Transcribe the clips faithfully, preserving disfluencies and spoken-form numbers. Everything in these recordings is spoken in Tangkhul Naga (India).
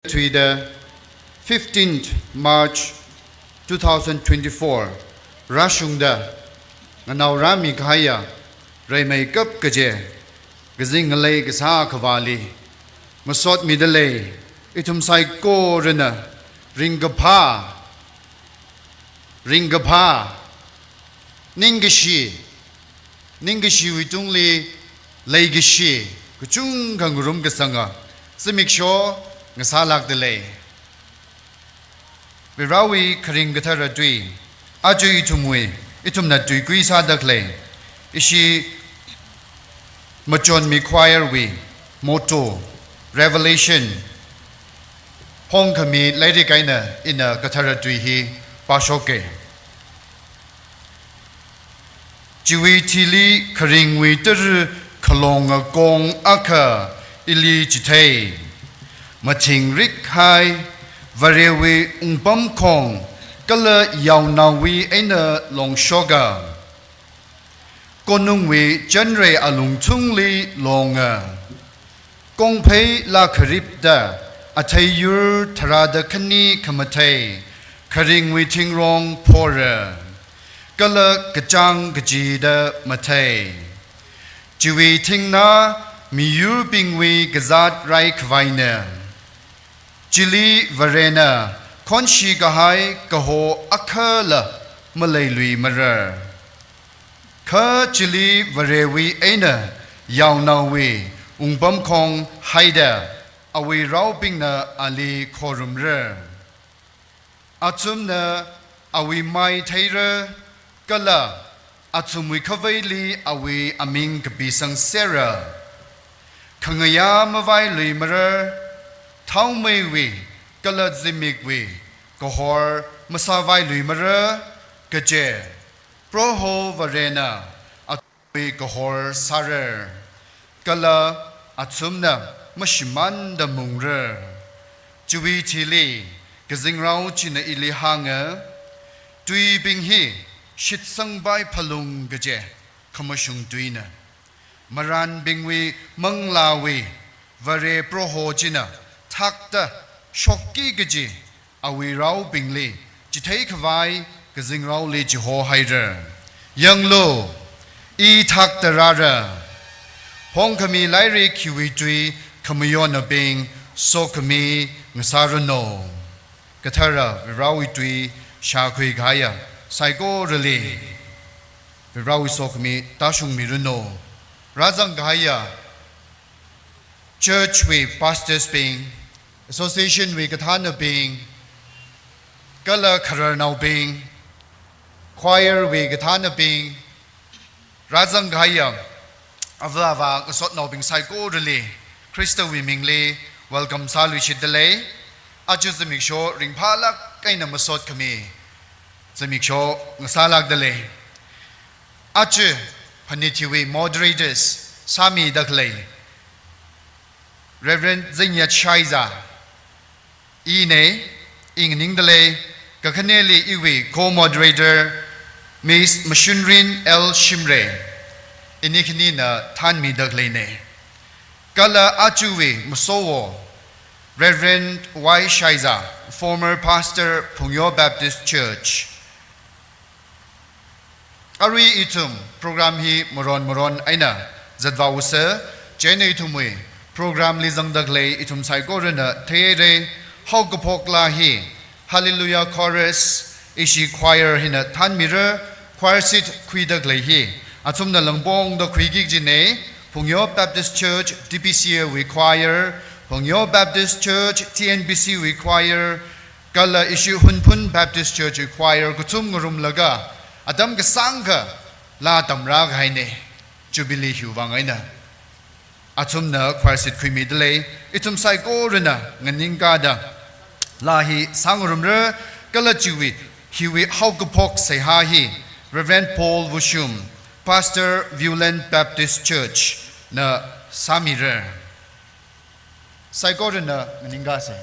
Thuida fifteenth March two thousand twenty-four rāshungda nganaorāmi kahaiya reimeikap kaje kazing ngalei kasā Akhavāli masotmida lei. Ithum saikorana ringkaphā, ringkaphā, ningkashi, ningkashiwui tungli leikashi kachungkha ngarum kasanga zimiksho ngasālākda lei. Varewui kharing kathara tui, aja ithumwui, ithumna tuikui sāda khalei, ishi Machonmi Choir wui motto, Revelation, Phongkhami lairik eina ina kathara tui hi pāshoke. Chiwui thili kharingwui tara khalonga kong akha ili chithei. Mathingrik hai, Varewui wungpamkhong kala yaonaowui eina longshoka. Konungwui chanrei alungthungli longa. Kongphei laa kharipda athei yur tharāda khani khamathei kharingwui thingrong phora, kala kachāng kachida mathei. Chiwui thingnā miyurbingwui kazāt rai khavaina. Chili Varena khonshi kahai kaho akhala maleiluimara. Kha chili Varewui eina yaonaowui wungpamkhong haida awui raobingna ali khorumra. Athumna awui mai theira, kala athumwui khaveili awui aming kapisang sera. Khangayā mavailuimara, thaomeiwui kala zimikwui kahor masāvailuimara, kaje Proho Varena athumwui kahor sāra, kala athumna mashimānda mungra. Chiwui thili kazingrao china ili hānga, tuibing hi shitsangpai phalung kaje khamashung tuina. Marānbingwui manglāwui Vare Proho china thakta shokki kaji awui raobingli chithei khavai kazingraoli chihohaira. Yanglu, i thakta rāra. Phongkhami lairik hiwui tui khamayonabing sokhami ngasāranu. Kathara Varewui tui shākhui kahaiya saikorali Varewui sokhami tāshungmiranu. Rāzang kahaiya church wui pastors bing, association wui kathānabing, kala khararnaobing, choir wui kathānabing, rāzang kahaiya ava avā ngasotnaobing saikorali Khristawui mingli welcome sāluishitda lei. Aja zimiksho ringphālāk eina masotkhami zimiksho ngasālākda lei. Aja phanit hiwui moderators sāmida khalei Reverend Zingyat Shaiza, ina, i nganingda lei, kakhaneli iwui co-moderator Miss Mashunrin L Shimray, ini khanina thānmida khaleina. Kala ajawui masowo Reverend Y Shaiza, former pastor Phungyo Baptist Church. Arui ithum program hi maron maron eina zatvāusa, chieina ithumwui program li zangda khalei ithum saikorana theira, haokaphok laa hi Hallelujah Chorus, ishi choir hina thānmira, choir seat khuida khalei hi athumna langpongda khuiki kajina, Phungyo Baptist Church, T B C A wui choir, Phungyo Baptist Church, T N B C wui choir, kala ishi Hunphun Baptist Church wui choir kathum ngarumlaga atam kasāngkha laa tamrā kahaina, Jubilee hiwui vang eina. Athumna choir seat khuimida lei, ithum saikorana nganingkāda laa hi sāngarumra, kala chiwui, hiwui haokaphok seihā hi Reverend Paul Vushum, Pastor Viewland Baptist Church na sāmira. Saikorana nganingkāsa.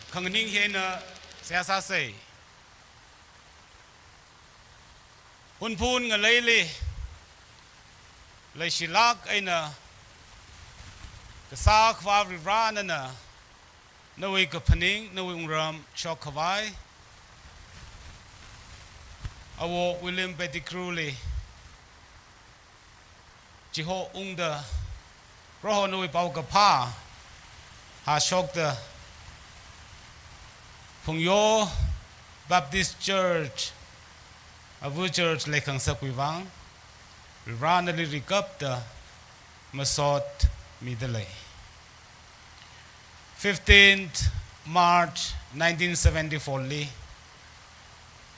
Khanganing hi eina seihā sāsei. Hunphun ngaleili leishilāk eina kasā Akhava Varivara nana nawui kaphaning, nawui wungram shokkhavai Awo William Pettigrew li chiho ungda, Proho nawui paokaphā hāshokda, Phungyo Baptist Church, ava church leikhangasakwui vang Varivara nali rikapda masot midalei. Fifteenth March nineteen seventy-four li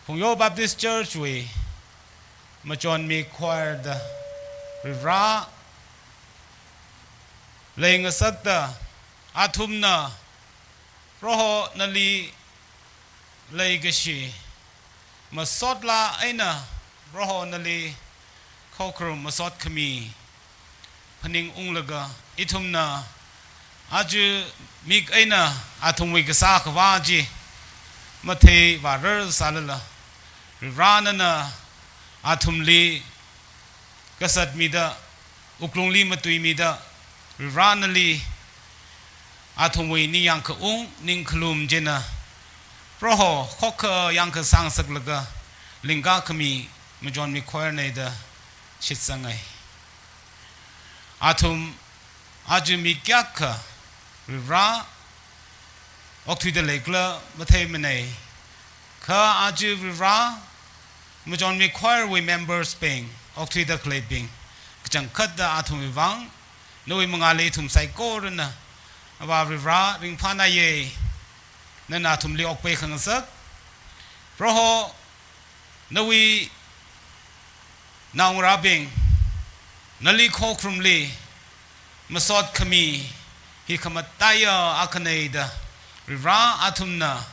Phungyo Baptist Church wui machonmi choir da Varivara leingasakta, athumna Proho nali leikashi masotlāk eina Proho nali khokharum masot khami phaningunglaga, ithumna aja mik eina athumwui kasā Akhava chi matheivārar sālala, Varivara nana athumli kasat mida, wuklungli matuimida, Varivara nali athumwui ningyāng khaung, ningkhalum china Proho khokkha yangkasang saklaga lingkā khami machonmi choir nei da shitsangai. Athum aja mi kayākha Varivara okthuida leikhala matheimanei. Kha aja Varivara machonmi choir wui members bing, okthuida khaleibing, kachangkhatta athumwui vang nawui mangāli ithum saikorana Avā Varivara ringphānāye. Nana athumli okpai khangasak. Proho, nawui naongarābing nali khokharumli masot khami hi khamataiya akhanei da Varivara athumna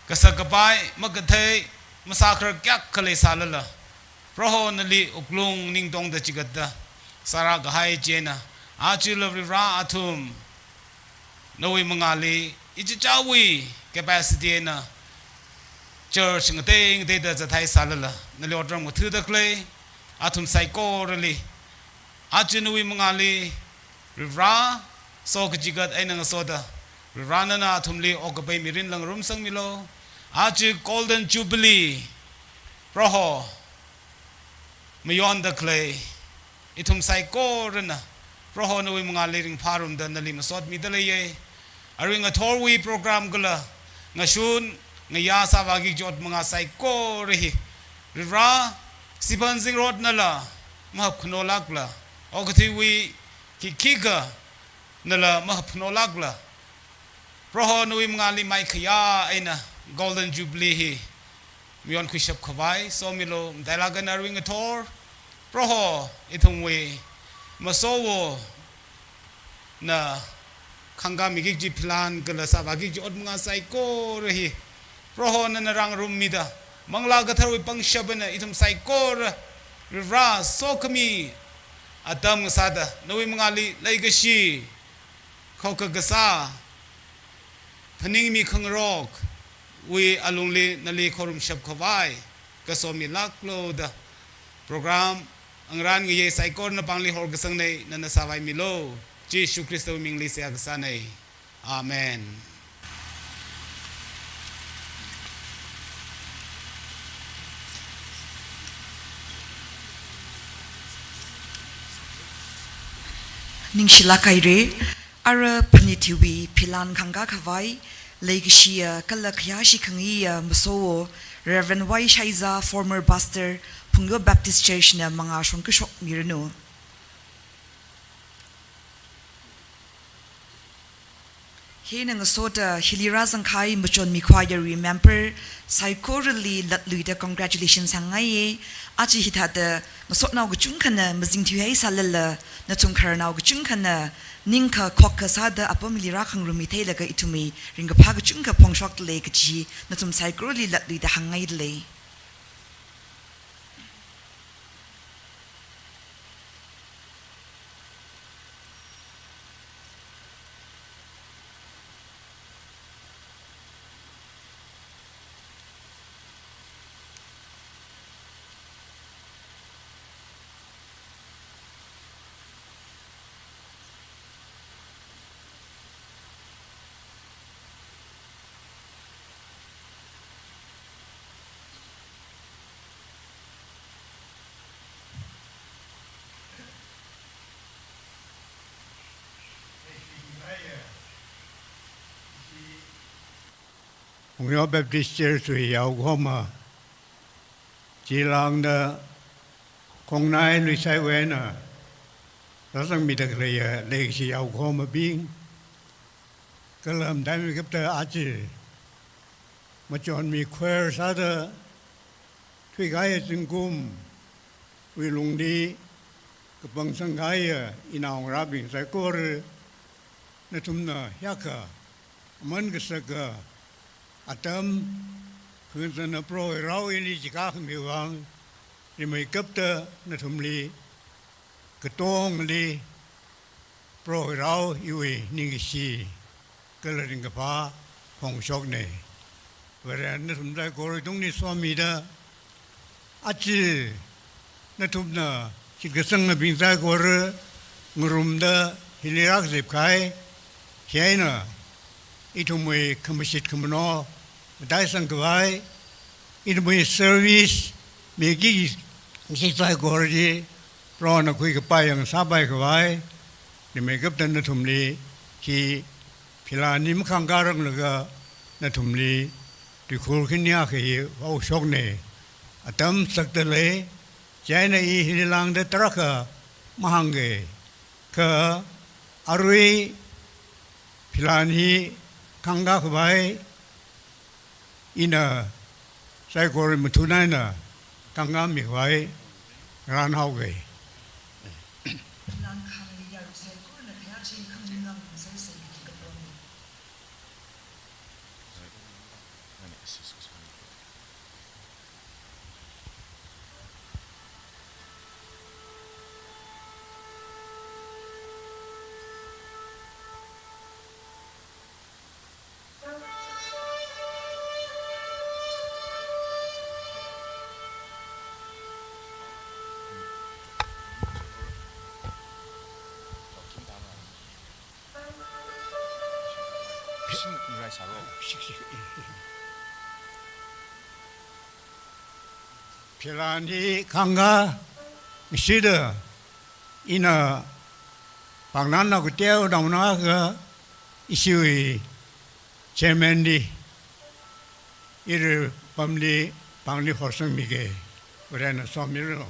kasak kapai, makathei, masākharar kayākha leisālala, Proho nali wuklung ningtongda chigatda sārā kahai china, ajala Varivara athum nawui mangāli ichichāwui capacity eina church ngatei ngateida zathai sālala, nali otram ngathada khalei athum saikorali aja nawui mangāli Varivara sokachigat eina ngasoda, Varivara nana athumli okkapai mirin langrum sangmilu. Aja Golden Jubilee Proho mayonda khalei ithum saikorana Proho nawui mangāli ringphārumda nali masot midaleiye. Arui ngathorwui program kala ngashun ngayā sāvāki kaji ot mangā saikora hi Varivara, siphan zingrot nala mahap khanolākla, okathuiwui khikha nala mahap khanolākla, Proho nawui mangāli maikhayā eina Golden Jubilee hi mayonkhuishap khavai somilu. Matailāk eina arui ngathor Proho ithumwui Masowo na khangkāmiki kaji philan kala sāvāki kaji ot mangā saikora hi Proho nana rāngarummida, Manglā Katharawui pangshap eina ithum saikora Varivara sokhami atam ngasāda nawui mangāli leikashi, khokha kasā, phaningmi khangarokwui alungli nali khorumshap khavai kasomilāklu da program ngarān ngayei saikorana pāngli horkasangnei, nana sāvaimilu. Jishu Khristawui mingli seihā kasānei. Amen. Ningshilāk haira. Ara phanit hiwui philan khangkā khavai, leikashiya kala khayāshi khangaiya Masowo Reverend Y Shaiza, former pastor, Phungyo Baptist Church na mangā shongkashok miranu. Hina ngasoda hili rāzangkahai machonmi choir wui member saikorali latluida congratulations hāngngaiye. Aja hithāda ngasotnao kachungkhana mazing thuihai sālala, nathum khararnao kachungkhana ningkha khokha sāda apamli rākhangarummitheilaga ithumwui ringkaphā kachungkha phongshokdalei kaji nathum saikorali latluida hāngngaidalei. Phungyo Baptist Church wui yaokahoma, chilāngda khongnai luisaiwui eina rāzangmida khaleiya leikashi yaokahomabing, kala mataimeikapta aja machonmi choir sāda thuikahaiya zingkumwui lungli kapangsangkahaiya inao ngarābing saikora, nathumna hiyākha aman kasaka atam, khangazana Proho rao ili chikākhami vang, rimeikapta nathumli katongli Proho rao iwui ningkashi kala ringkaphā phongshokna. Varena nathum saikorawui tungli somida, aja nathumna shitkasangabing saikora ngarumda hili rākazipkahai, hi eina ithumwui khamashit khamano mataisangkhavai, ithumwui service miki shi saikora chi Prohona khuikapai yang sāpaikhavai, rimeikapta nathumli hi Philani makhangkā ranglaga nathumli tuikhur khani akha hi vaoshokna. Atam sakta lei, chieina i hili lāngda tarākha mahāngki, kha arui Philani khangkākhavai ina saikora mathun eina khangkāmikhavai ngarānhaoki. Philani khangkā ngashida ina pāngnan na kuteo dauna kha ishiwui chairman li, iri pamli pāngli horsangmiki. Varena somiranu.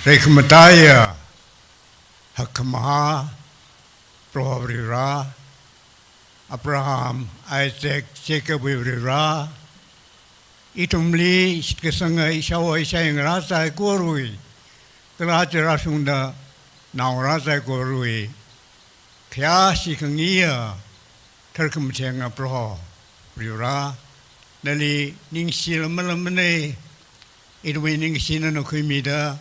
Reikhamataiya hakkhamahā Proho Varivara, Abraham, Isaac, Jacob wui Varivara, ithumli shitkasanga ishāvā ishāngarā saikorawui, kala aja rāshungda naongarā saikorawui khayāshi khangayiya tharkhamatheng Proho Varivara, nali ningshila malamana. Ithumwui ningkashi nana khuimida,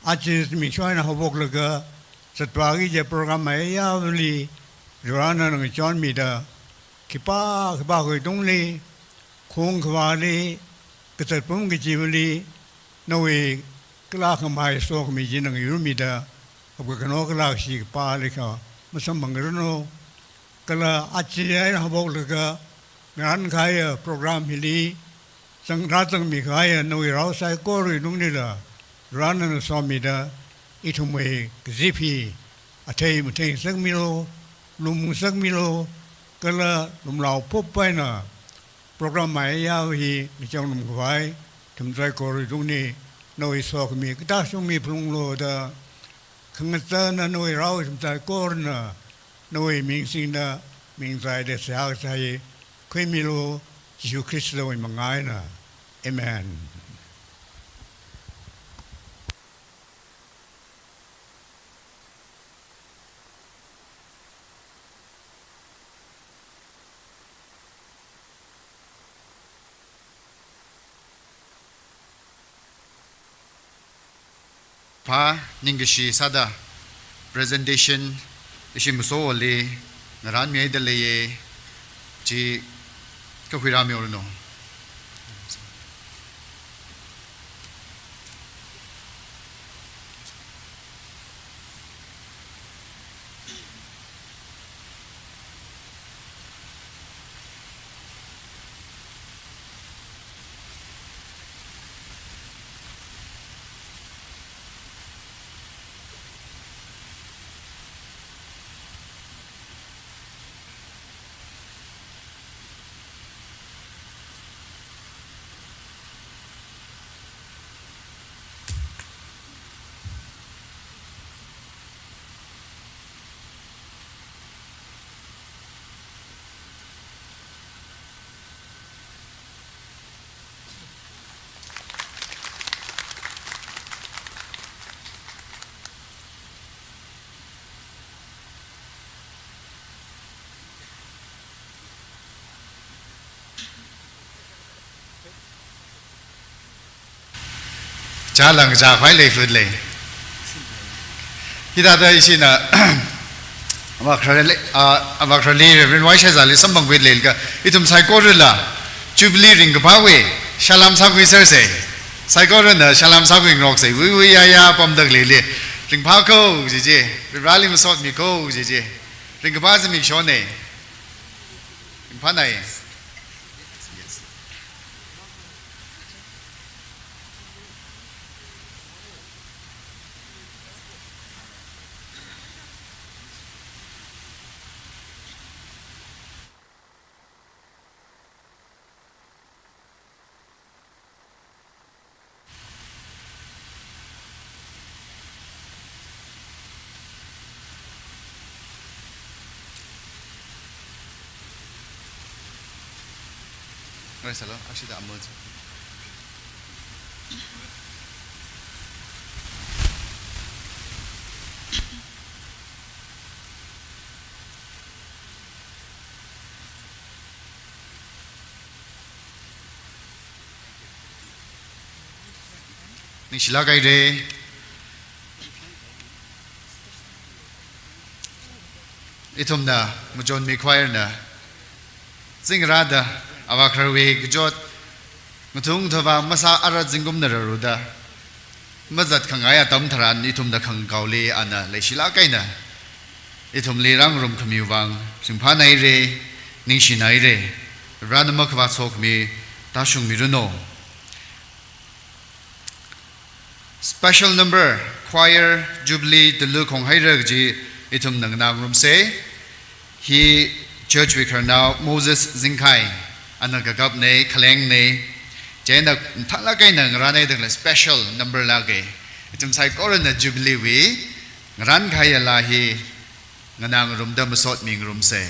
aja zimiksho eina haophoklaga zatpaki kaji program ayāvali Varena nana ngachonmida, khipā khipākhawui tungli, khungkhavāli, kazat pum kachivali, nawui kala khamahai sokhami chi nana yurmida, hapkakhano kala kashi khipālikha masamphangranu. Kala aja eina haophoklaga ngarānkahaiya program hili zang, rāzangmikahaiya nawui rao saikorawui lunglila Varena nana somida, ithumwui kazip hi athei matheingasakmilu, lumngasakmilu, kala lumlao phup eina program ayāva hi ngachongngarumkhavai ithum saikorawui tungli nawui sokhami katā shungmi phalunglu da, khangazana nawui rao ithum saikorana nawui ming singda mingzaida seihā kasā hi khuimilu, Jishu Khristawui mangā eina. Amen. Phā ningkashi sāda presentation ishi masoli ngarānmihaida leiya, chi kakhui rāmihaoranu. Chālang chākhavai leifut lei. Hithāda ishina, avākhararli, ah, avākhararli Reverend Y Shaizali samphangkhuilaga, ithum saikorala, Jubilee ringkaphāwui, salam sākhuisersa. Saikorana salam sākhuingaroksei, wuiwui yāyā pamda khaleili, ringphāko kaji chi, Varivarāli masotmiko kaji chi, ringkaphā zimikshona. Ringphānai. Raisalo, ashida amul. Ningshilāk haira. Ithumna, Machonmi Choir na, zingrāda, avākhararwui kachot, ngathung thavang masā ara zingkumna rāruda, mazat khangai atam tharan ithumna khangkaoli ana leishilāk eina ithumli rāngarumkhamiwui vang ringphānaira, ningshinaira. Varena makhavā sokhami tāshungmiranu. Special number, choir, jubilee, talu khonghaira kaji ithumna nganāngarumsa. Hi church wui khararnao Moses Zingkhai, ana kakapna, khalenna, chieina mathālāk eina ngarānhaida khalei special number lāka. Ithum saikorana jubilee wui ngarānkahai laa hi nganāngarumda masotmingarumsa.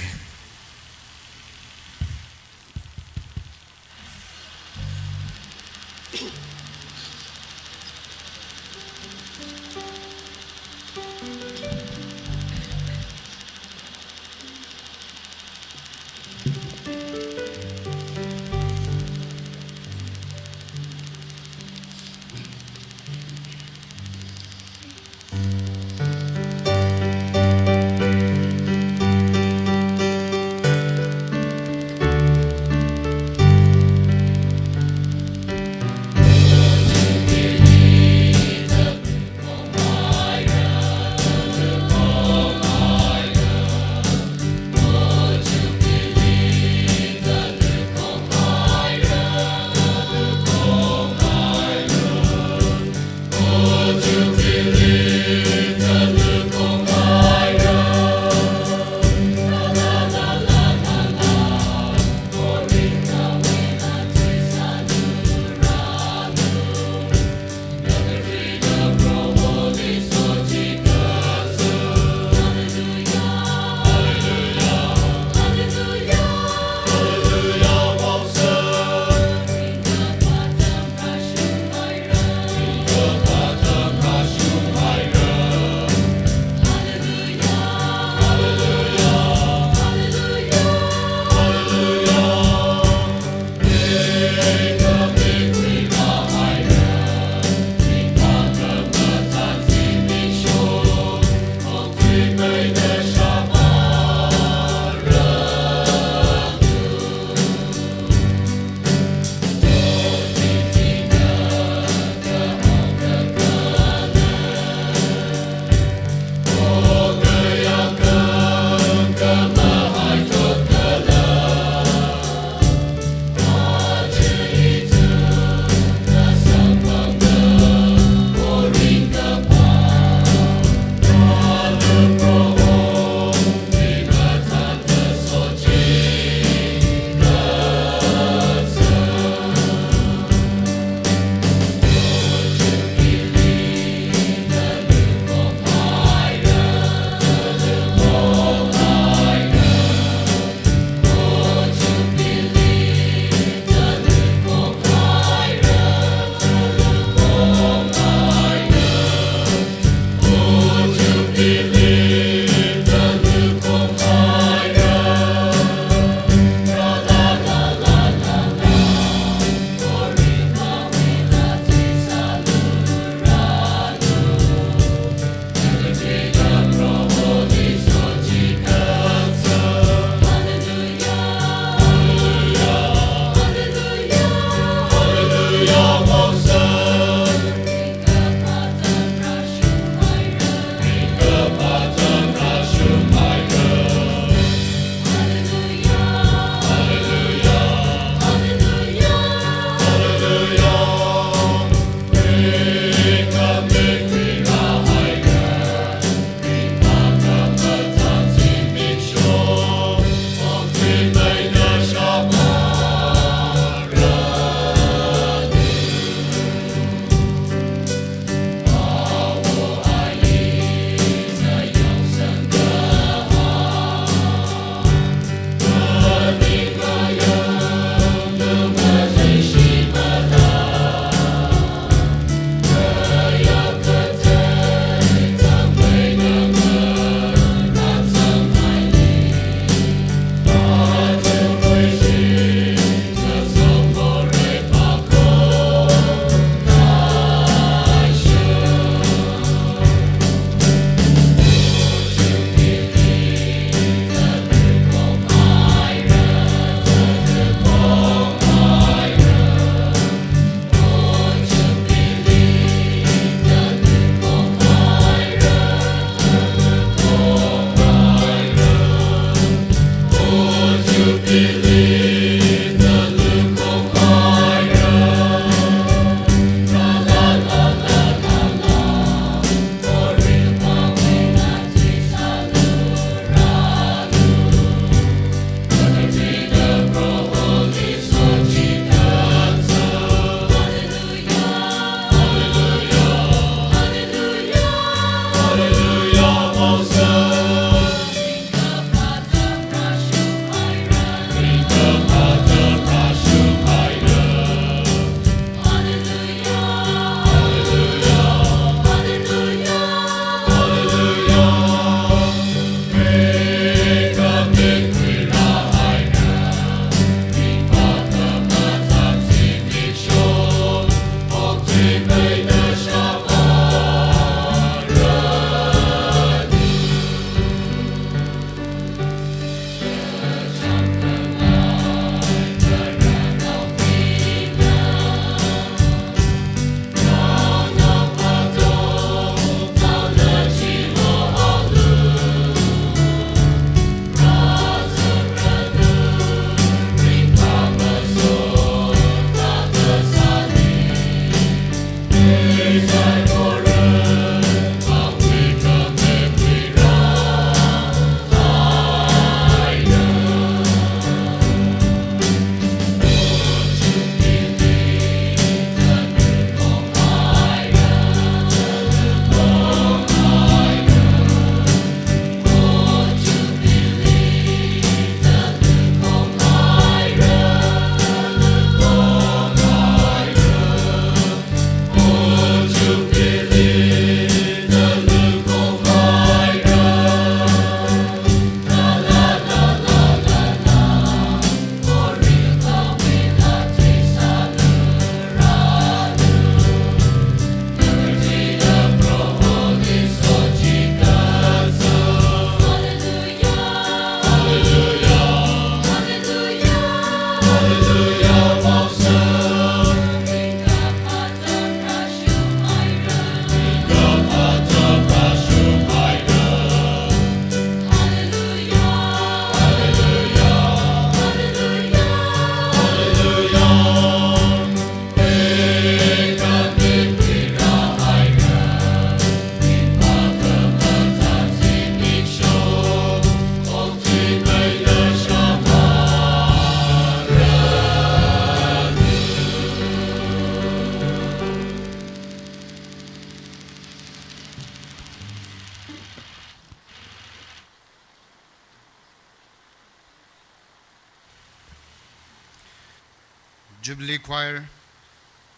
Jubilee Choir,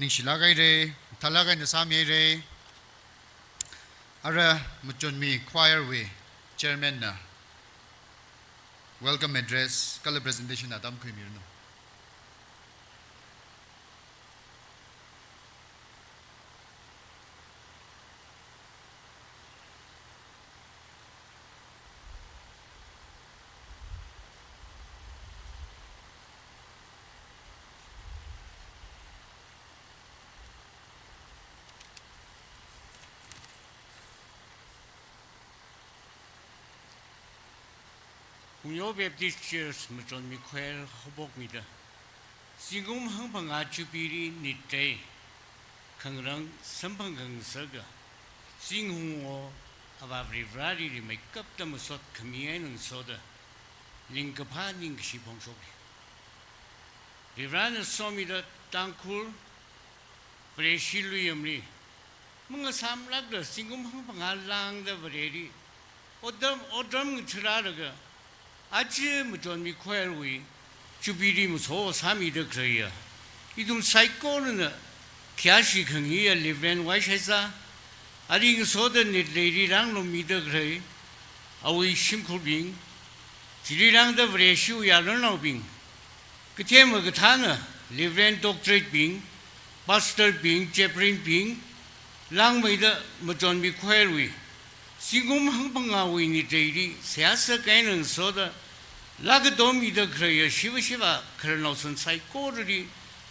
ningshilāk haira, thalāk eina sāmihaira. Ara Machonmi Choir wui Chairman na welcome address kala presentation atam khuimiranu. Phungyo Baptist Church Machonmi Choir haophokmida, zingkum hangphangā Jubilee nitrei khangarān samphang khangasaka, zinghungo Avā Varivarali rimeikapta masot khami eina ngasoda, ningkaphā ningkashi phongshokra. Varivarana somida Tangkhul Vareshi luiyamli mangasāmlākda zingkum hangphangā lāngda Vareli otram, otram ngathāralaga, aja Machonmi Choir wui Jubilee maso sāmida khaleiya ithum saikorana khayāshi khangayiya Reverend Y Shaiza, ali ngasoda nitreili rāngalummida khalei awui shimkhurbing, chili rāngda Vareshiwui yaronnaobing, kathema kathāna Reverend Doctorate bing, Pastor bing, Chaplain bing, langmeida Machonmi Choir wui zingkum hangphangāwui nitreili seihā sākha eina ngasoda laa katommida khaleiya shiva shiva khararnaosan saikorali,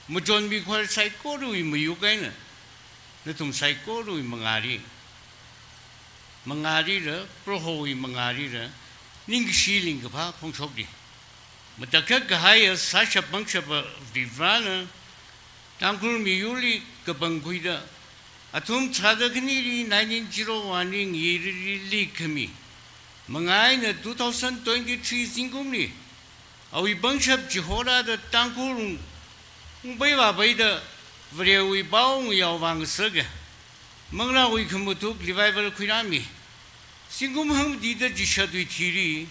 Machonmi Choir saikorawui mayuk eina nathum saikorawui mangāli, mangālila, Prohowui mangālila ningkashi ningkaphā phongshokra. Matakhak kahaiya sāshap pangshapa Varivarana Tangkhul miyurli kapangkhuida, athum tharāda khanili nineteen zero one li ngayili lead khami manga eina two thousand twenty-three zingkumli awui pangshap chihorāda Tangkhul ung, ungpai vāpaida Varewui pao ngayao vāngasaka, manglāwui khamathuk revival khuirāmi. Zingkum hangmatida chishatwui thili,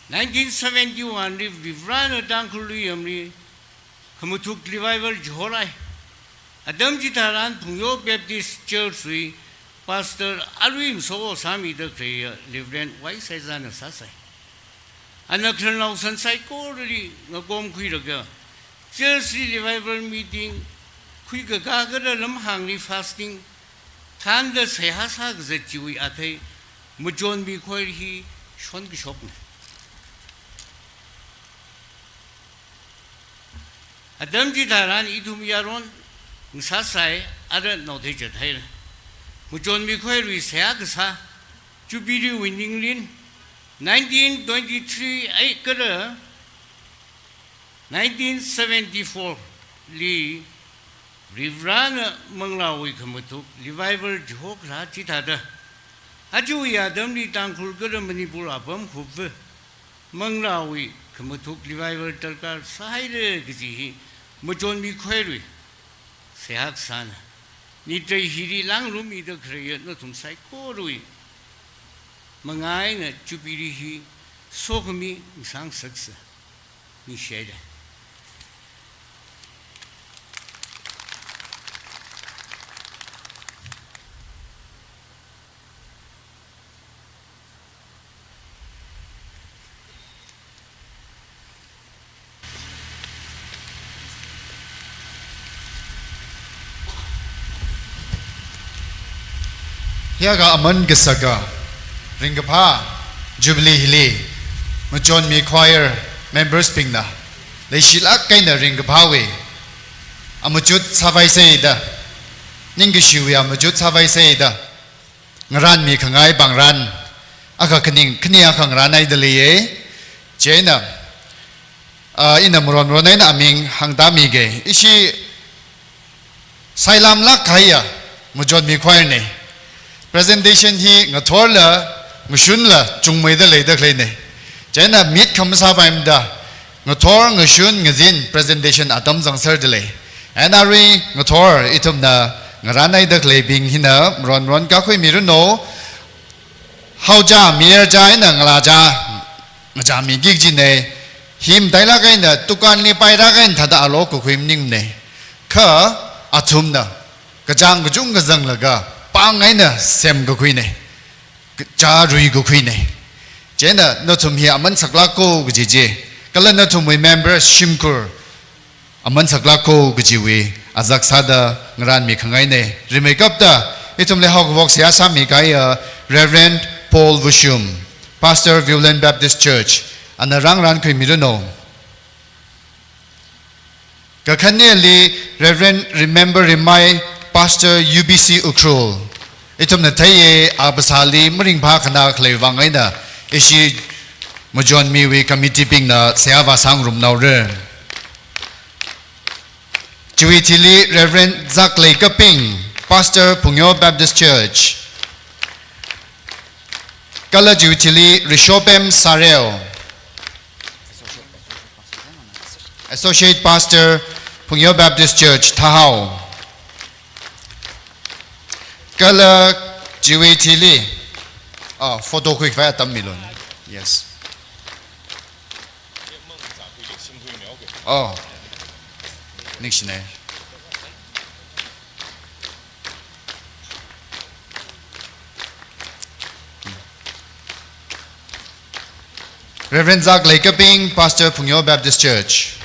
nineteen seventy-one li Varivarana Tangkhul luiyamli khamathuk revival chihorai. Atam chitharan Phungyo Baptist Church wui Pastor arui masot sāmida khaleiya Reverend Y Shaizana sāsai. Ana khararnaosan saikorali ngakomkhuilaga, church li revival meeting khuikakā kala lamhāngli fasting thānda seihā sākazat chiwui athei Machonmi Choir hi shonkashokna. Atam chitharan ithum yaron ngasāsai, ara naothei chathaira. Machonmi Choir wui seihā kasā, Jubilee wui ningrin, nineteen twenty-three ai kala nineteen seventy-four li Varivarana manglāwui khamathuk revival chihokarā chithāda, ajawui atamli Tangkhul kala Manipur apam khup manglāwui khamathuk revival darkar sāhaira kaji hi Machonmi Choir wui seihā kasāna. Nitrei hili langlummida khaleiya nathum saikorawui manga eina Jubilee hi sokhami ngasāngasaksa. Ningshihaida. Hiyākha aman kasaka ringkaphā Jubilee hili Machonmi Choir members bingna leishilāk eina ringkaphāwui amachut sāvaisaida, ningkashiwui amachut sāvaisaida, ngarānmi khangai pāngran akha khaning khani akha ngarānhaida leiya. Chieina, ah, ina maron maron eina aming hāngtāmige. Ishi sailamlāk kahaiya Machonmi Choir na. Presentation hi ngathorla ngashunla chungmeida leida khaleina. Chieina mit khamasāpaimada ngathor ngashun ngazin presentation atam zangserda lei. Chieina arui ngathor ithumna ngarānhaida khaleibing hina maron maron kakhuimiranu. Haochā, mayarchā eina ngalāchā ngachāmiki kajina. Hi matailāk eina dukanli pailāk eina thāda alo kakhui maningne. Kha athumna kachāng kachungkha zanglaga pāng eina semkakhuine. Chā ruikakhuine. Chieina nathum hi aman saklāko kaji chi, kala nathumwui members shimkhur aman saklāko kajiwui azak sāda ngarānmi khangaine. Rimeikapta ithumli haokavok seihā sāmi kahaiya Reverend Paul Vushum, Pastor, Viewland Baptist Church, ana rāngarān khuimiranu. Kakhaneli Reverend Remember Rimai, Pastor, U B C Ukhrul. Ithumna theiye, a phasāli maringphā khana khalei vang eina ishi machonmiwui committee bingna seihā vāsāngarumnaora. Chiwui thili Reverend Zaklei Kaping, Pastor, Phungyo Baptist Church. Kala chiwui thili Rishopem Sareo, Associate Pastor, Phungyo Baptist Church, Thahao. Kala chiwui thili, ah, photo khuikhavai atam milu. Yes. Oh, ningshine. Reverend Zaklei Kaping, Pastor, Phungyo Baptist Church.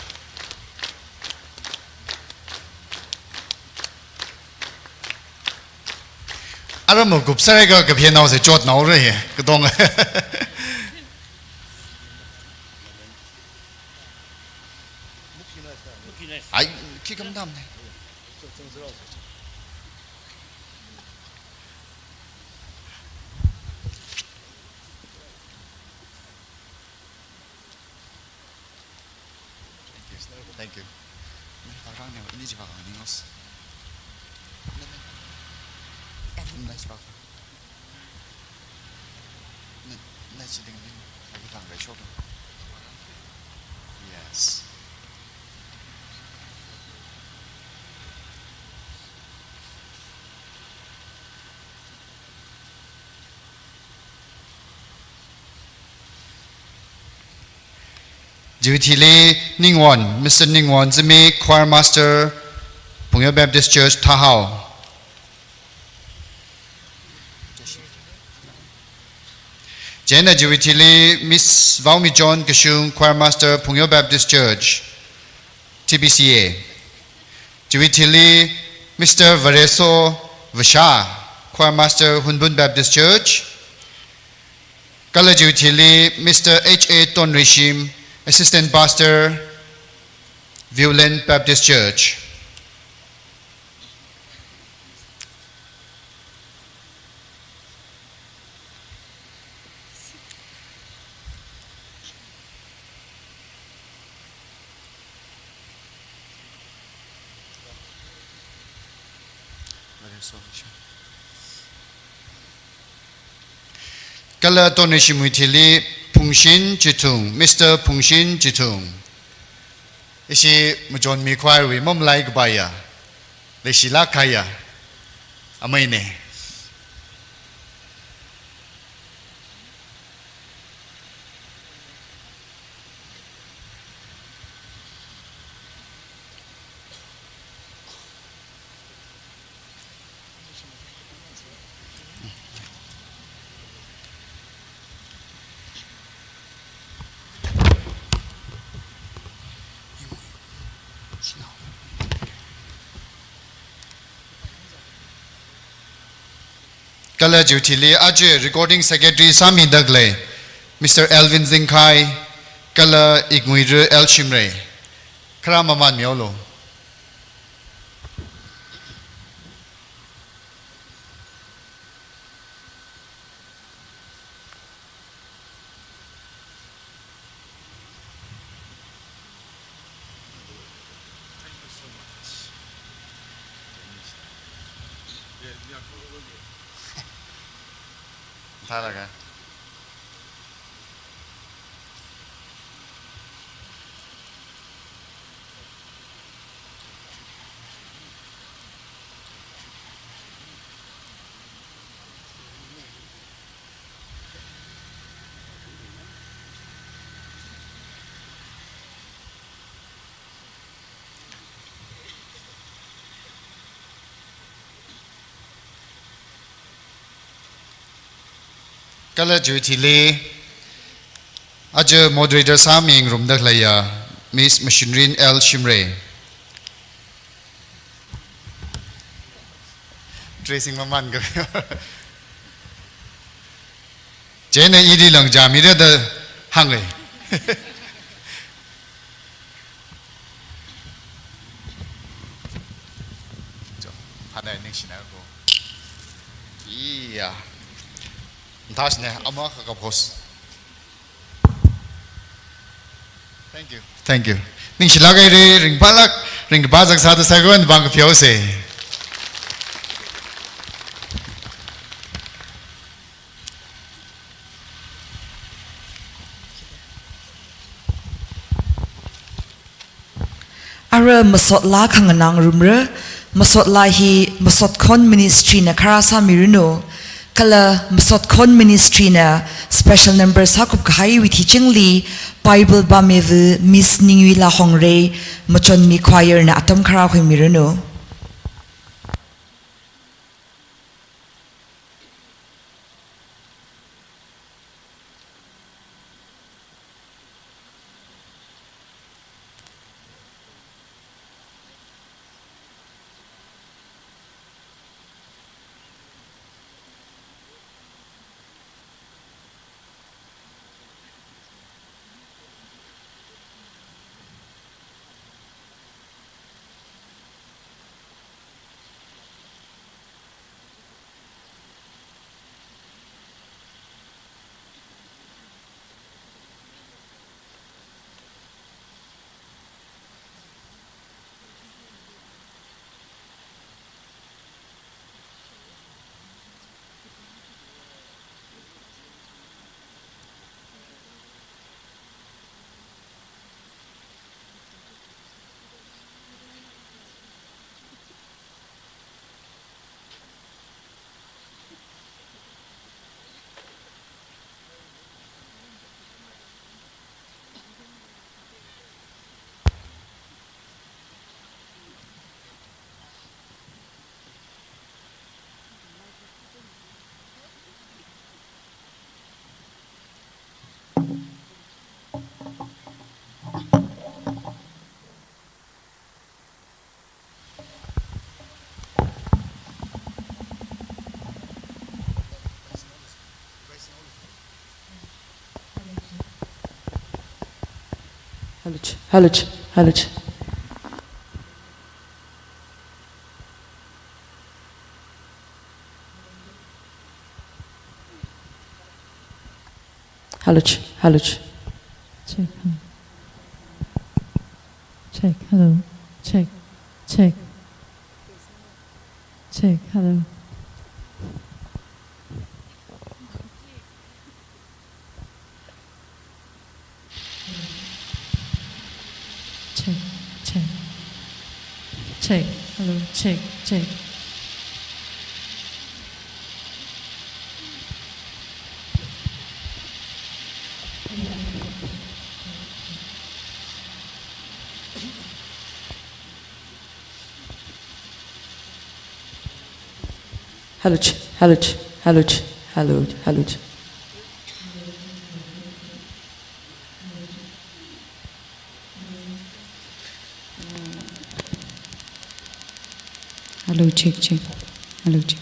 Aram makup sāra ka kaphenao se chotnaora he, katong. Ai, khi kam dam ne. Thank you. Thank you. Ini jiva kang ni ngos. Ini jiva. Ini, ini chiding ni. Lagi kang rai shok. Yes. Chiwui thili Ningwon, Mister Ningwon Zimi, Choir Master, Phungyo Baptist Church, Thahao. Chieina chiwui thili Miss Vaomichon Kashung, Choir Master, Phungyo Baptist Church, T B C A. Chiwui thili Mister Vareso Vasha, Choir Master, Hunphun Baptist Church. Kala chiwui thili Mister H A Tonreishim, Assistant Pastor, Viewland Baptist Church. Kala Tonreishimwui thili Phungshin Chithung, Mister Phungshin Chithung. Ishi machonmi choir wui mamalai kapaiya, leishilāk kahaiya amaine. Kala chiwui thili aja recording secretary sāmida khalei Mister Elvin Zingkhai, kala Iknguira L Shimray. Kharā mamanmihaolu. Thalaga. Kala chiwui thili, aja moderator sāmingarumda khaleiya Miss Mashinrin L Shimray. Dressing maman ka. Chieina ili langchamira da hānga. Cho, hānai ningshina ko. Iya. Nthasne, ama kakap host. Thank you. Thank you. Ningshilāk haira, ringphālāk, ringkaphā zaksāda sākhavai vang kapheosa. Ara masot laa khanganā ngarumra, masot laa hi Masot Khon Ministry na kharā sāmiranu, kala Masot Khon Ministry na special number sākup kahaiwui thuichingli Bible pāmiva Miss Ningwui Lahongre, Machonmi Choir na atam kharā khuimiranu. Haluch, haluch, haluch. Haluch, haluch. Check, hello. Check, hello. Check, check. Check, hello. Check, check. Check, hello, check, check. Haluch, haluch, haluch, haluch, haluch. Hello, check, check. Hello, check.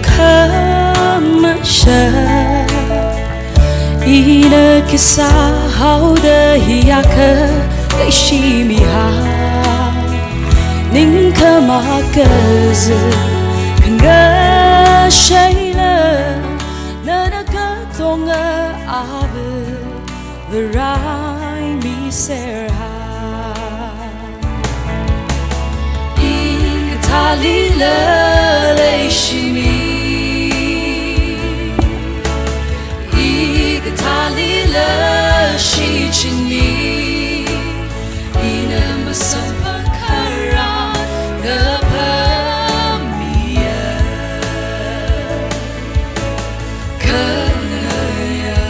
khamashā, ina khisā haoda hiyākha leishimihai. Ningkhama kazi khangashaila, nana katonga ava Varā miserhai. I kathālila leishimi, i kathālila shichinmi, ina masamphang kharā ngapammiya. Khanaya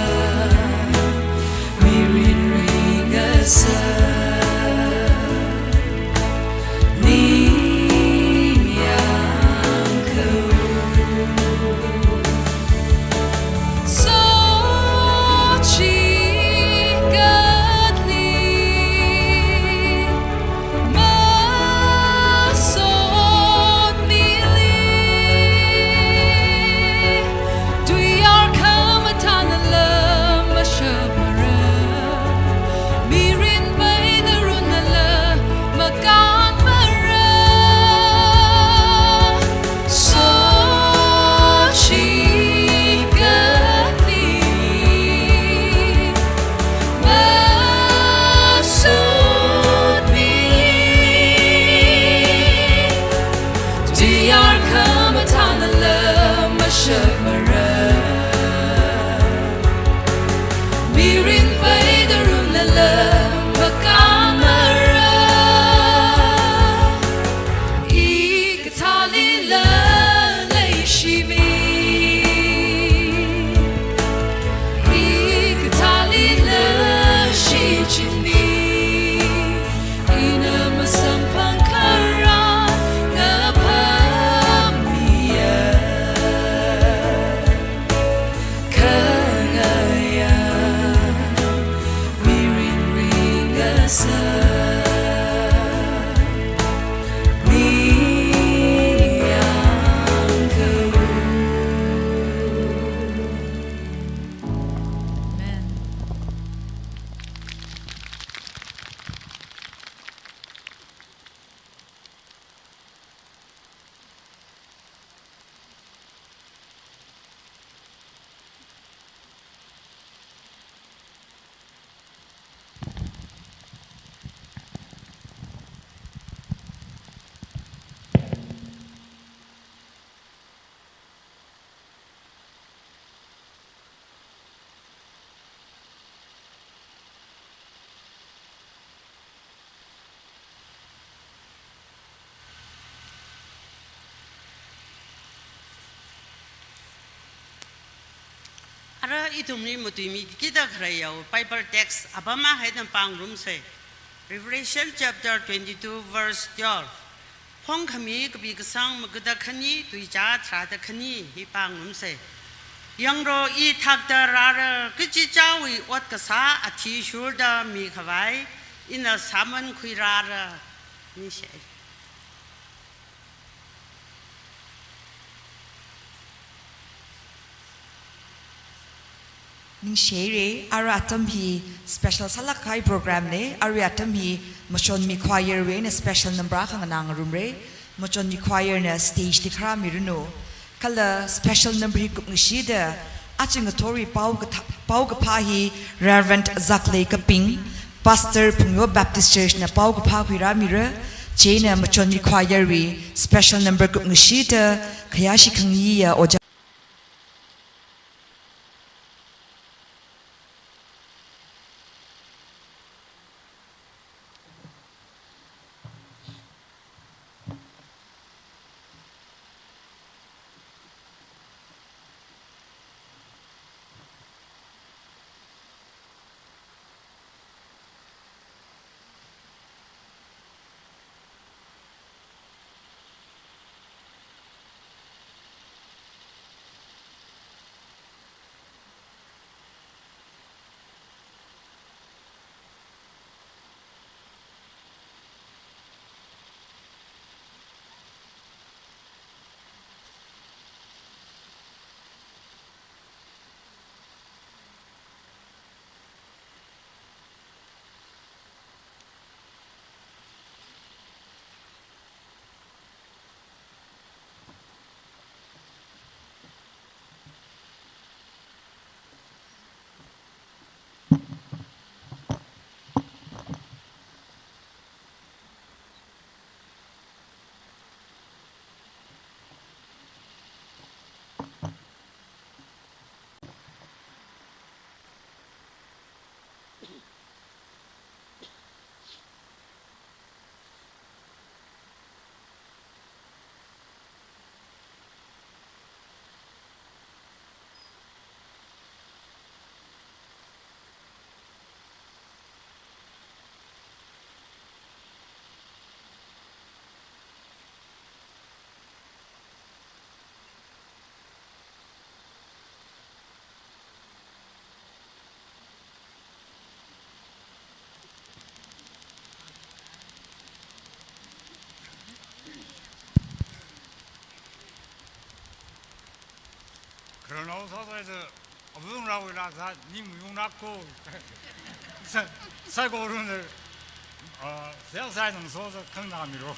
mirin ringasā ningyāng kau. Sochikatli masotmili, tuiyār khamathānala mashapmara, mirin paidarunnala makānmara. Sochikatli masotmili, tuiyār khamathānala mashapmara, mirin paidarunnala makānmara. I kathālila leishimi, i kathālila shichinmi, ina masamphang kharā ngapammiya. Khanaya mirin ringasā ningyāng kau. Amen. Ara ithumli matuimi kida kharei yao Bible text apam akha eina pāngarumsei. Revelation chapter twenty-two verse twelve. Phongkhami kapi kasang magada khani, tuichā tharāda khani hi pāngarumsei. Yangro, i thakta rāra, kachichāwui ot kasā athishurda mikhavai ina sāmankhui rāra. Ningshi. Ningshihaira, ara atam hi special sālāk kahai program na, ara atam hi Machonmi Choir wui eina special number akha nganāngarumra, Machonmi Choir na stage li kharāmiranu. Kala special number hi kupngashida, aja ngathorwui pao katha-, paokaphā hi Reverend Zaklei Kaping, Pastor Phungyo Baptist Church na paokaphā khuirāmira, chieina Machonmi Choir wui special number kupngashida khayāshi khangayiya ojā. Ronaldo sāsai sā, avung rāwui lāsa, ning mayung nako. Sa, saikorana, ah, sel sai nang so sā khangnā miro.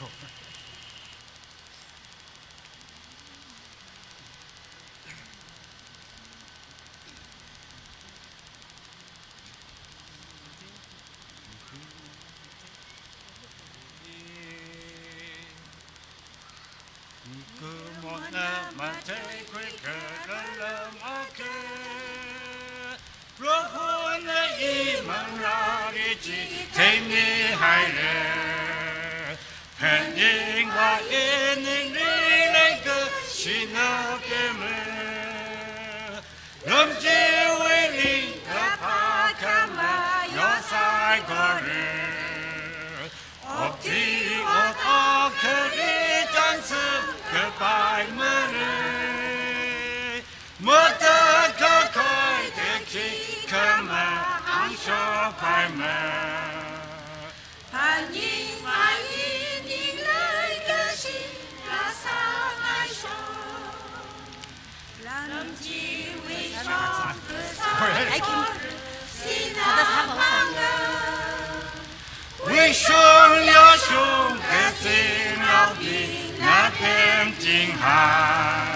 Kumona matheikhui karalam akha, Prohona imang rāri chi theimihaira. Phaningva ining rilei kashina pemra. Lamchiwui ringkaphā khamayo saikora. Okathui ot akhali chānsang kapai mara. Matakhak khaida khikha mahāngshokpaimara. Phaningva ining leikashi rāsāngaishon. Lamchiwui shongkasā I can. Sina panga. Vishun yashung kazingnaobingna pemtinghai.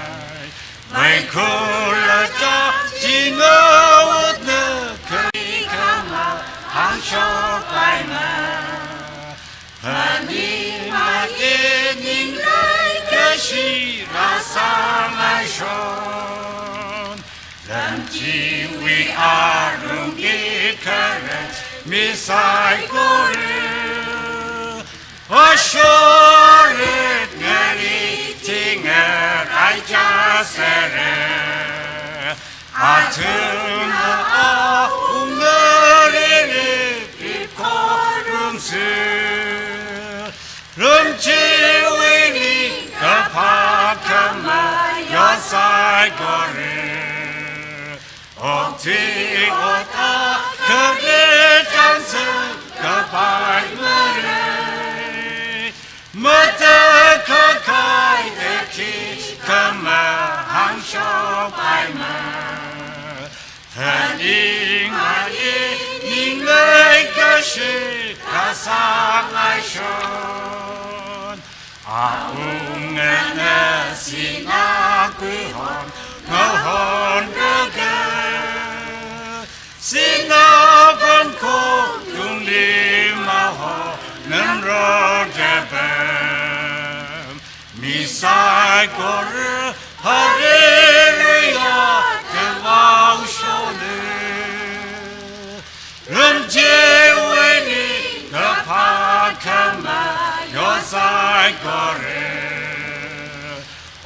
Vaikhula cha chingawutna khikha mahāngshokpaimara. Phaningva ining leikashi rāsāngaishon. Lamchiwui arumbi kharat mi saikora. Ashorit ngari tingar ai chāsera. Athumna awunga ririp rip khorumsa. Lamchiwui ringkaphā khamayo saikora. Okathui ot akhali chānsang kapai mara. Matakhak khaida khikha mahāngshokpaimara. Phaningva ining leikashi rāsāngaishon. Awungana sina kuihon ngahonraka. Sina pangkong tungli mahonamro kapam. Mi saikora hallelujah da vaoshona. Lamchiwui ringkaphā khamayo saikora.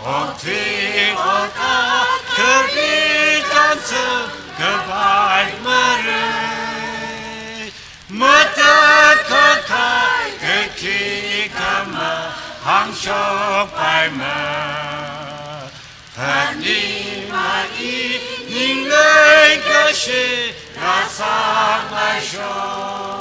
Okathui ot akhali chānsang kapai mara. Matakhak khaida khikha mahāngshokpaimara. Phaningva ining leikashi rāsāngaishon.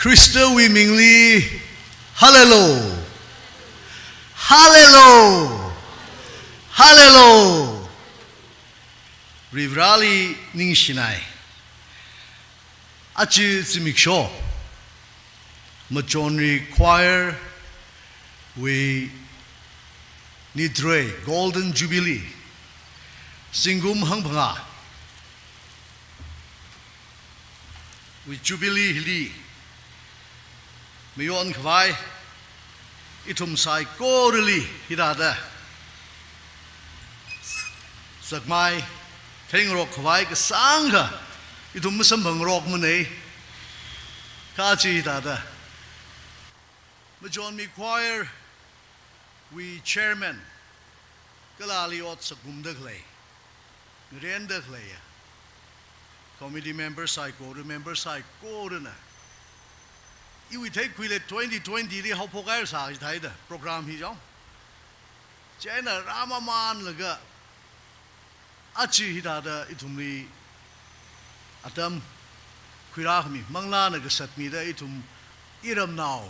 Khristawui mingli, hallelujah. Hallelujah. Hallelujah. Varivarali ningshinai. Aja zimiksho, Machonri Choir wui nitharui Golden Jubilee, zingkum hangphangā wui Jubilee hili mayonkhavai, ithum saikorali hithāda zakmai theingarokkhavai kasāngkha ithum masamphangarokmanei. Kha aja hithāda Machonri Choir wui chairman, kala ali ot sāngarumda khalei, ngarenda khaleiya committee member saikora, member saikorana, iwui theikhuili twenty twenty li haophokhaira sāchithāda program hi chang. Chieina rāmamānlaga aja hithāda ithumli atam khuirākhami, manglāna kasatmida ithum iramnao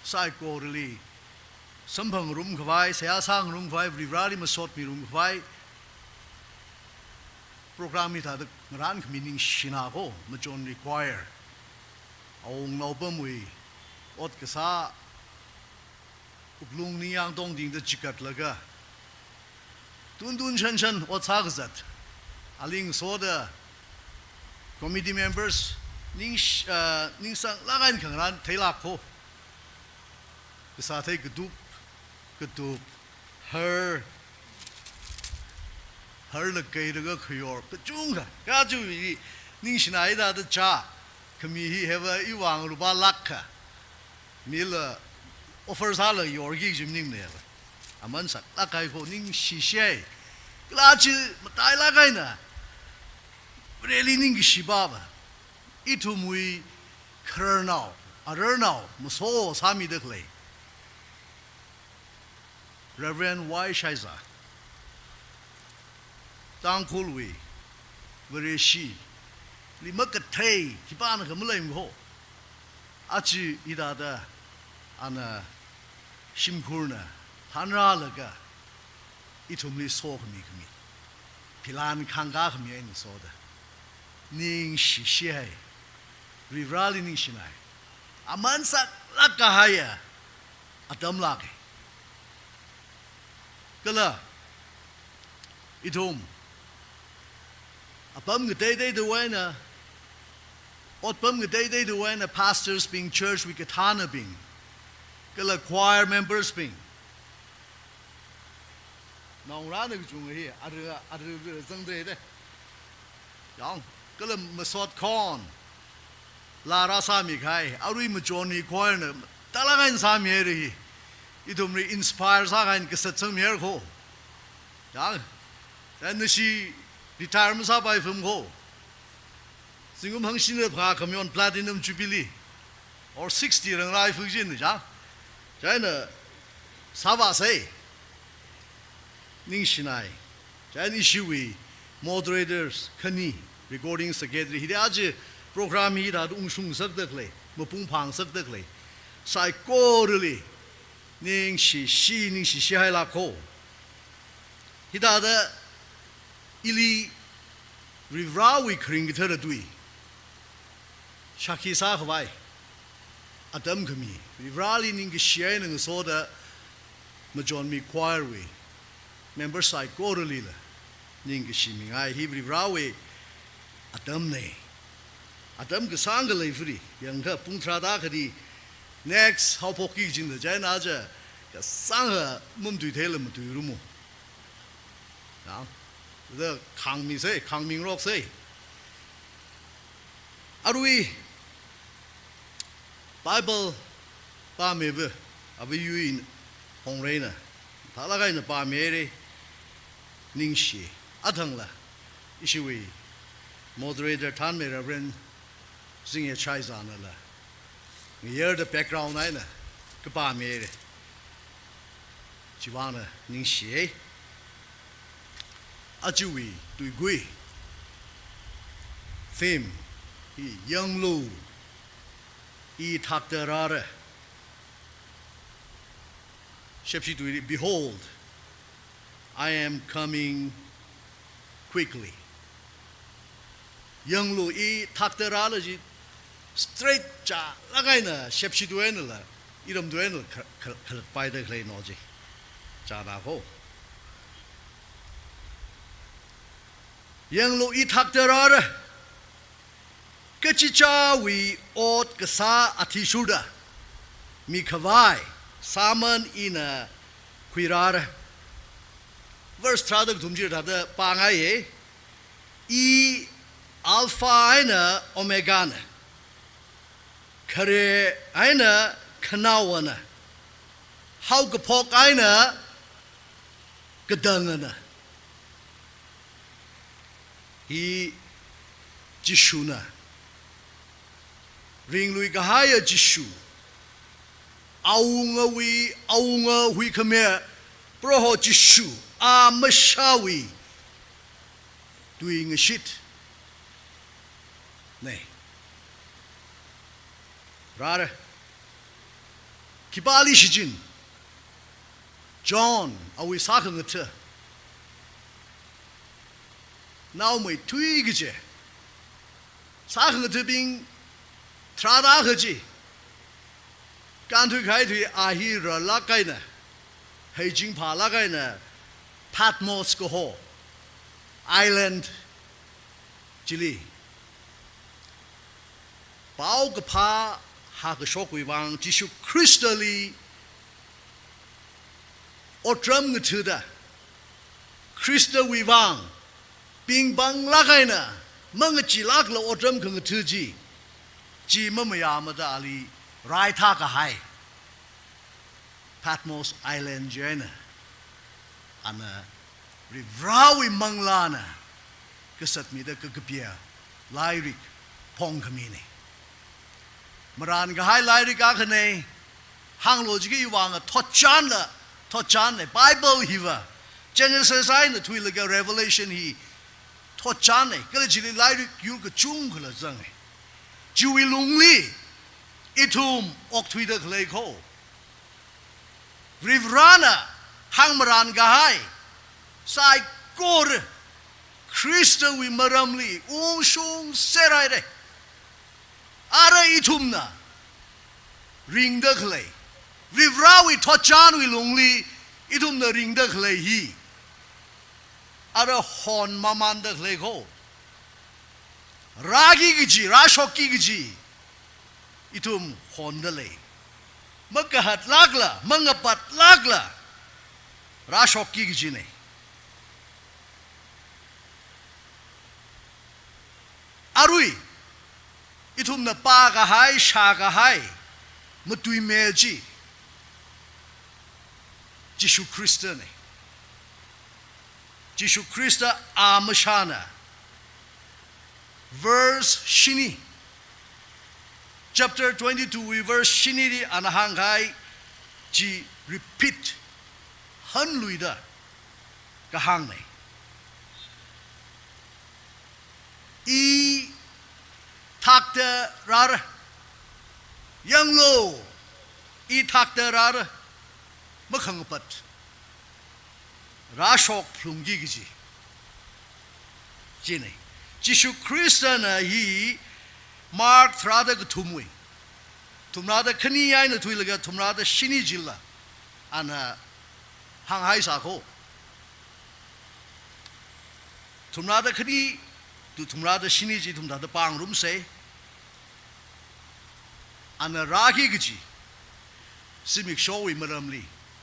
saikorali samphangarumkhavai, seihā sāngarumkhavai, Varivarali masotmirumkhavai program hithāda ngarānkhami ningshina ko, Machonri Choir. Awungnaopamwui ot kasā wuklung ningyāng tongtingda chikatlaga, tuntun shanshan ot sākazat, ali ngasoda committee members ningsh-, ah, ningsanglāk eina khangarān theilāk ko. Kasā thei katup, katup, har, harla keilaga khayor kachungkha. Kha aja hi ningshinai da da cha, khami hi heva iwui vang lupā lakh kha mila offer sālaga yorki kaji maningnei. Aman saklāk kahai ko, ningshishai. Kala aja matailāk eina Vareli ningkashi pāva, ithumwui khararnao, ararnao maso sāmida khalei Reverend Y Shaiza, Tangkhulwui Vareshili makathei khipānakha maleimana ko. Aja hithāda ana shimkhurna thanrālaga ithumli sokhami khami, philan khangkā khami eina soda ningshishihai, Varivarali ningshinai. Aman saklāk kahaiya atam lāka. Kala ithum apam kateiteida eina, otpam kateiteida eina, pastors bing, church wui kathānabing, kala choir members bing, naongarāna kachungkha hi ara, ara zangda lei. Yang, kala masot khon laa rāsāmi kahai, arui Machonri Choir na talāk eina sāmihaira hi. Ithumli inspire sākahai eina kasatsangmihaira ko. Yang, then nashi retire masāpai pham ko. Zingkum hangshida phangā khamayon platinum jubilee or sixty ranglai phuk jin ja. Chieina sāvāsei. Ningshinai. Chieina ishiwui moderators khani, recording secretary, hithāda aja program hi hithāda ungshungsakda khalei, mapung phāngasakda khalei saikorali ningshishi, ningshishihailāk ko. Hithāda ili Varivarawui kharing kathara tui shākhi sākhavai atam khami, Varivarali ningkashi eina ngasoda Machonri Choir wui member saikoralila ningkashi mingai. Hi Varivarawui atamnei. Atam kasāngkha lei furi, yangkha pung tharāda kadi next haophokki kajina, chieina aja kasāngkha mamatuitheila matuirumo. Yang, da khāngmisei, khāngmingaroksei. Arui Bible pāmiva, avayui Hongreina thalāk eina pāmihaira, ningshi. Athangla ishiwui moderator thanmei Reverend Zingye Chaizanala ngayarda background eina kapāmihaira. Chivāngna ningshiya. Ajawui tuigui theme hi yanglu, I thakta rāra. Shepshi tuili, "Behold, I am coming quickly." Yanglu, i thakta rāra ji straight chālāk eina, Shepshi tuinala, iram tuinala kha-, kha-, khalatpaida khalei no ji. Chāna ko. Yanglu, i thakta rāra. Kachichāwui ot kasā athishurda mikhavai sāman ina khuirāra. Verse tharāda kathum chi thāda pāngaiya. I Alpha eina Omega na, khare eina khanaowana, haokaphok eina katangana. Hi Jishuna. Ringluikahaiya Jishu. Awungawui, awunga huikhami Proho Jishu, a mashāwui tuingashit. Nei. Rāra. Khipāli shichin? John, awui sākhangatha. Naomeithui kaji. Sākhangathabing tharāda kaji. Kānthui khaithui a hi rālāk eina, heiching phālāk eina, Patmos kaho island chili paokaphā hākashokwui vang, Jishu Khristali otram ngathada, Khristawui vang pingpanglāk eina mangacheelākla otram khangatha chi, chi mamayāmada ali raithākahai Patmos Island chieina, ana Varivarāwui manglāna kasatmida kakapiya lairik phongkhamina. Marānkahai lairik akhana, hānglu jiakha iwui vang thotchanla, thotchanna, Bible hiva, Genesis eina thuilaga Revelation hi thotchanna, kala chili lairik yur kachungkhala zanga. Chiwui lungli ithum okthuida khalei ko. Varivarāna hāngmarānkahai saikora Khristawui maramli ungshungser haira. Ara ithumna ringda khalei, Varivarāwui thotchanwui lungli ithumna ringda khalei hi, ara hon mamanda khalei ko. Rāki kaji, rāshokki kaji, ithum honda lei. Makahatlākla, mangapatlākla, rāshokki kajina. Arui, ithumna pākahai, shākahai matuimi chi Jishu Khristana. Jishu Khrista a mashāna. Verse shini, chapter twenty-two wui verse shinili ana hāngkahai chi repeat hanluida kahāngna. I thakta rāra. Yanglu, i thakta rāra. Makhangapat, rāshok phalungki kaji china. Jishu Khristana hi Mark tharāda kathumwui, thumrāda khani eina thuilaga thumrāda shini chila ana hānghaisa ko. Thumrāda khani to thumrāda shini chi ithum thāda pāngarumsa. Ana rāki kaji zimikshowui maramli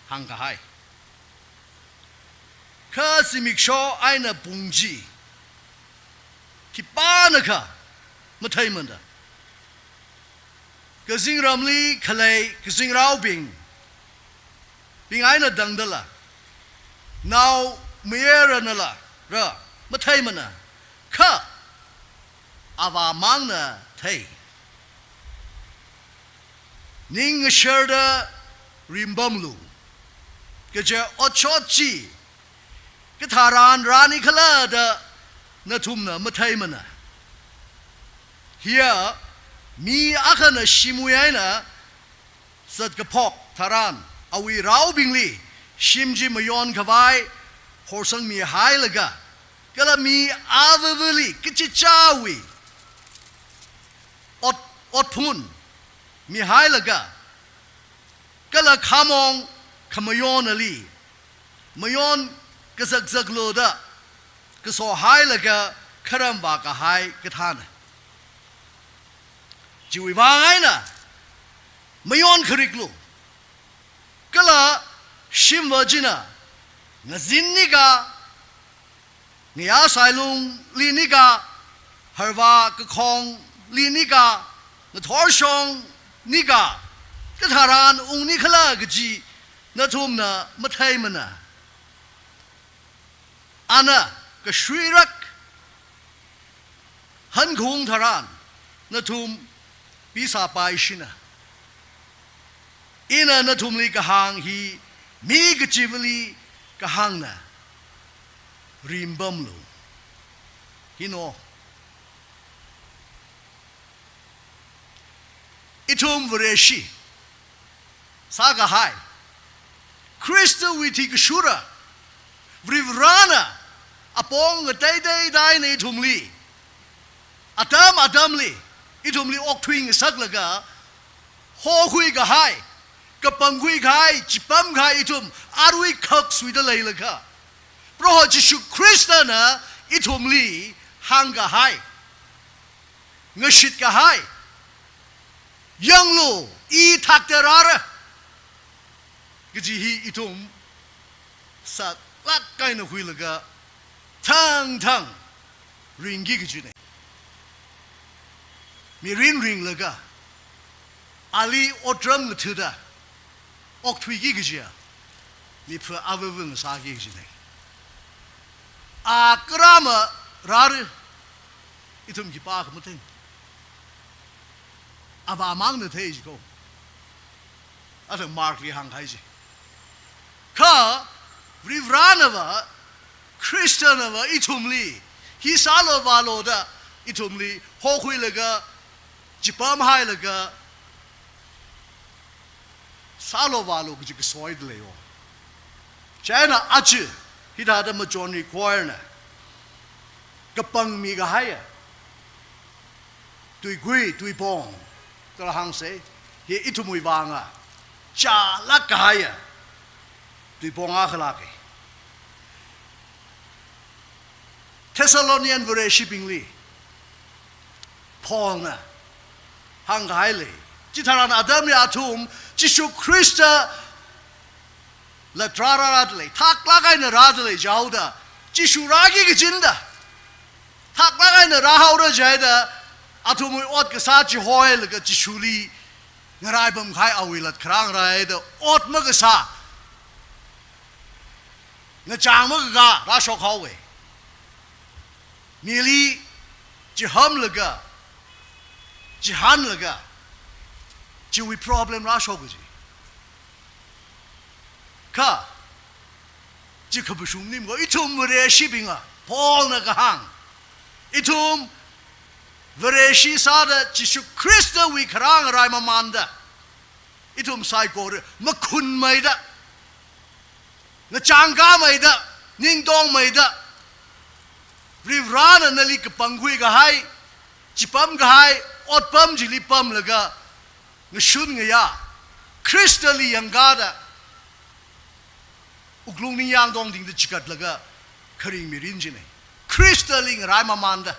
hāngkahai. Kha zimiksho eina pung chi khipānakha matheimana. Kazingramli khalei kazingraobing, bing eina tangdala, naomayaranala rā matheimana, kha Avāmangna thei. Ning ngasharda ringpamlu, kaja otshot chi katharan rāni khala da nathumna matheimana. Hiya Mi akhana shimwui eina zatkaphok tharan, awui raobingli shim chi mayonkhavai horsangmihailaga, kala mi avavali kachichāwui ot, otphun mihailaga, kala khamong khamayonali mayon kazakzaklu da kasohailaga kharam vākahai kathāna. Chiwui vang eina mayon khariklu, kala shimva china ngazin nika, ngayā sailungli nika, harvā kakhongli nika, ngathorshong nika, katharan ungni khala kaji nathumna matheimana. Ana kashuirak hankhaung tharan nathum pisāpaishina. Ina nathumli kahāng hi mi kachivali kahāngna, ringpamlu. Hino, ithum Vareshi sākahai, Khristawui thikashura, Varivarana apong ngateiteida eina ithumli, atam atamli ithumli okthui ngasaklaga hokhui kahai, kapangkhui kahai, chipam kahai ithum arui khak suida leilakha, Proho Jishu Khristana ithumli hāngkahai, ngashitkahai, yanglu, i thakta rāra kaji hi ithum saklāk eina khuilaga thangthang ringki kajina. Mirin ringlaga ali otram ngathada okthuiki kajiya, mipha avavang sāki kajina. A karama rāra, ithum khipākha mathei. Avāmangna thei jiko. Athang Markli hāngkahai chi. Kha Varivaranava, Khristanava ithumli hi sālu vālu da ithumli hokhuilaga, chipamhailaga sālu vālu kaji kasoida leiyo. Chieina aja hithāda machonri choirna kapangmi kahaiya tuigui, tuipong, kala hāngsa, hi ithumwui vanga chālāk kahaiya tuipong akhalāka. Thessalonian Vareshibingli Paulna hāngkahai lei. Chitharan atamli athum Jishu Khrista latrā rārada lei, thaklāk eina rāda lei jihaoda, Jishu rāki kajinda thaklāk eina rāhaora jihaida, athumwui ot kasā chi hoilaga Jishuli ngaraipamkahai, awui lat kharā ngaraida ot makasā, ngachang makakā rāshok haowa. Mili chihamlaga, chihānlaga, chiwui problem rāshok kaji. Kha chi khamashung maningmana, ithum Vareshibinga Paulna kahāng, ithum Vareshi sāda Jishu Khristawui kharā ngarai mamānda, ithum saikora makhunmeida, ngachangkāmeida, ningtongmeida, Varivarana nali kapangkhui kahai, chipam kahai otpam chili pamlaga, ngashun ngayā Khristali yangkāda, wuklung ningyāng tongtingda chikatlaga kharing mirin china. Khristali ngarai mamānda,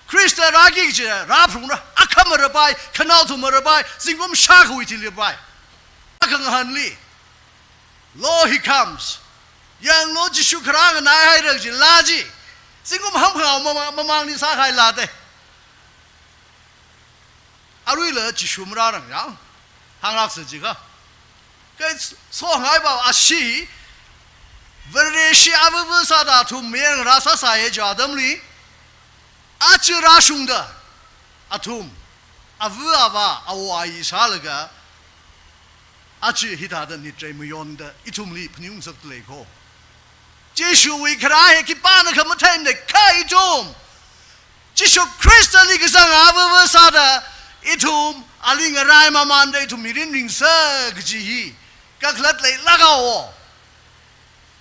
Khrista rāki kaji rāphungra, akha marapai, khanaothum marapai, zingkum shākhavai thili rapai. Akha ngahānli, "Lo, he comes. Yanglu, Jishu kharā nganaihaira," kaji laa chi zingkum hamkhao mama-, mamangli sākahai laa te. Aruila Jishu marārang yang, hānglāksa jiakha. Kha sohai ba ashi, Vareshi avava sāda athum mayang rāsāsai jihaoda mli, aja rāshungda athum ava avā, awo ayi sālaga, aja hithāda nitrei mayonda ithumli phaningungsak lei ko. Jishuwui kharā hi khipānakha matheimana kha ithum Jishu Khristali kazang avava sāda, Ithum ali ngarai mamanda ithum mirin ringsa kaji hi kakhalat leilāka o.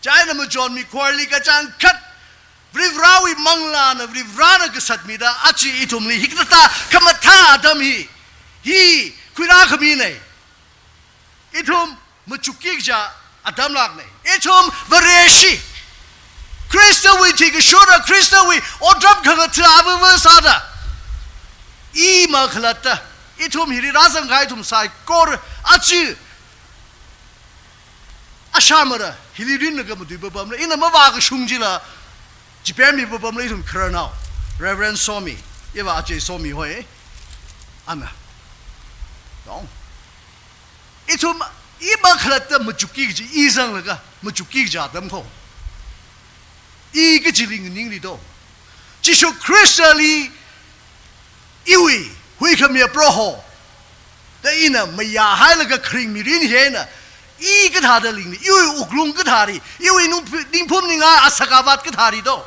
Chieina machonmi khorli kachangkhat Varivarāwui manglāna Varivarāna kasatmida aja ithumli hikathā khamathā atam hi, hi khuirā khaminei. Ithum machukki kaja atam lāknei. Ithum Vareshi, Khristawui thikashura, Khristawui otram khangatha avāva sāda, i makhalatta, ithum hili rāzangkahai ithum saikora aja, ashāmara hili rinlaga matui papamla, ina mavākashung chila chipemmi papamla ithum khararnao Reverend Somi, iva aja Somi hoi, ana. Dong. Ithum i makhalatta machukki kaji, i zanglaga machukki kaja atam kho. I kachili nganingli do. Jishu Khristali iwui huikhamiya Proho da ina mayāhailaga kharing mirin hi eina, i kathāda lingli, iwui wuklung kathāli, iwui ningphu-, ningphum ningai asak avat kathāli do.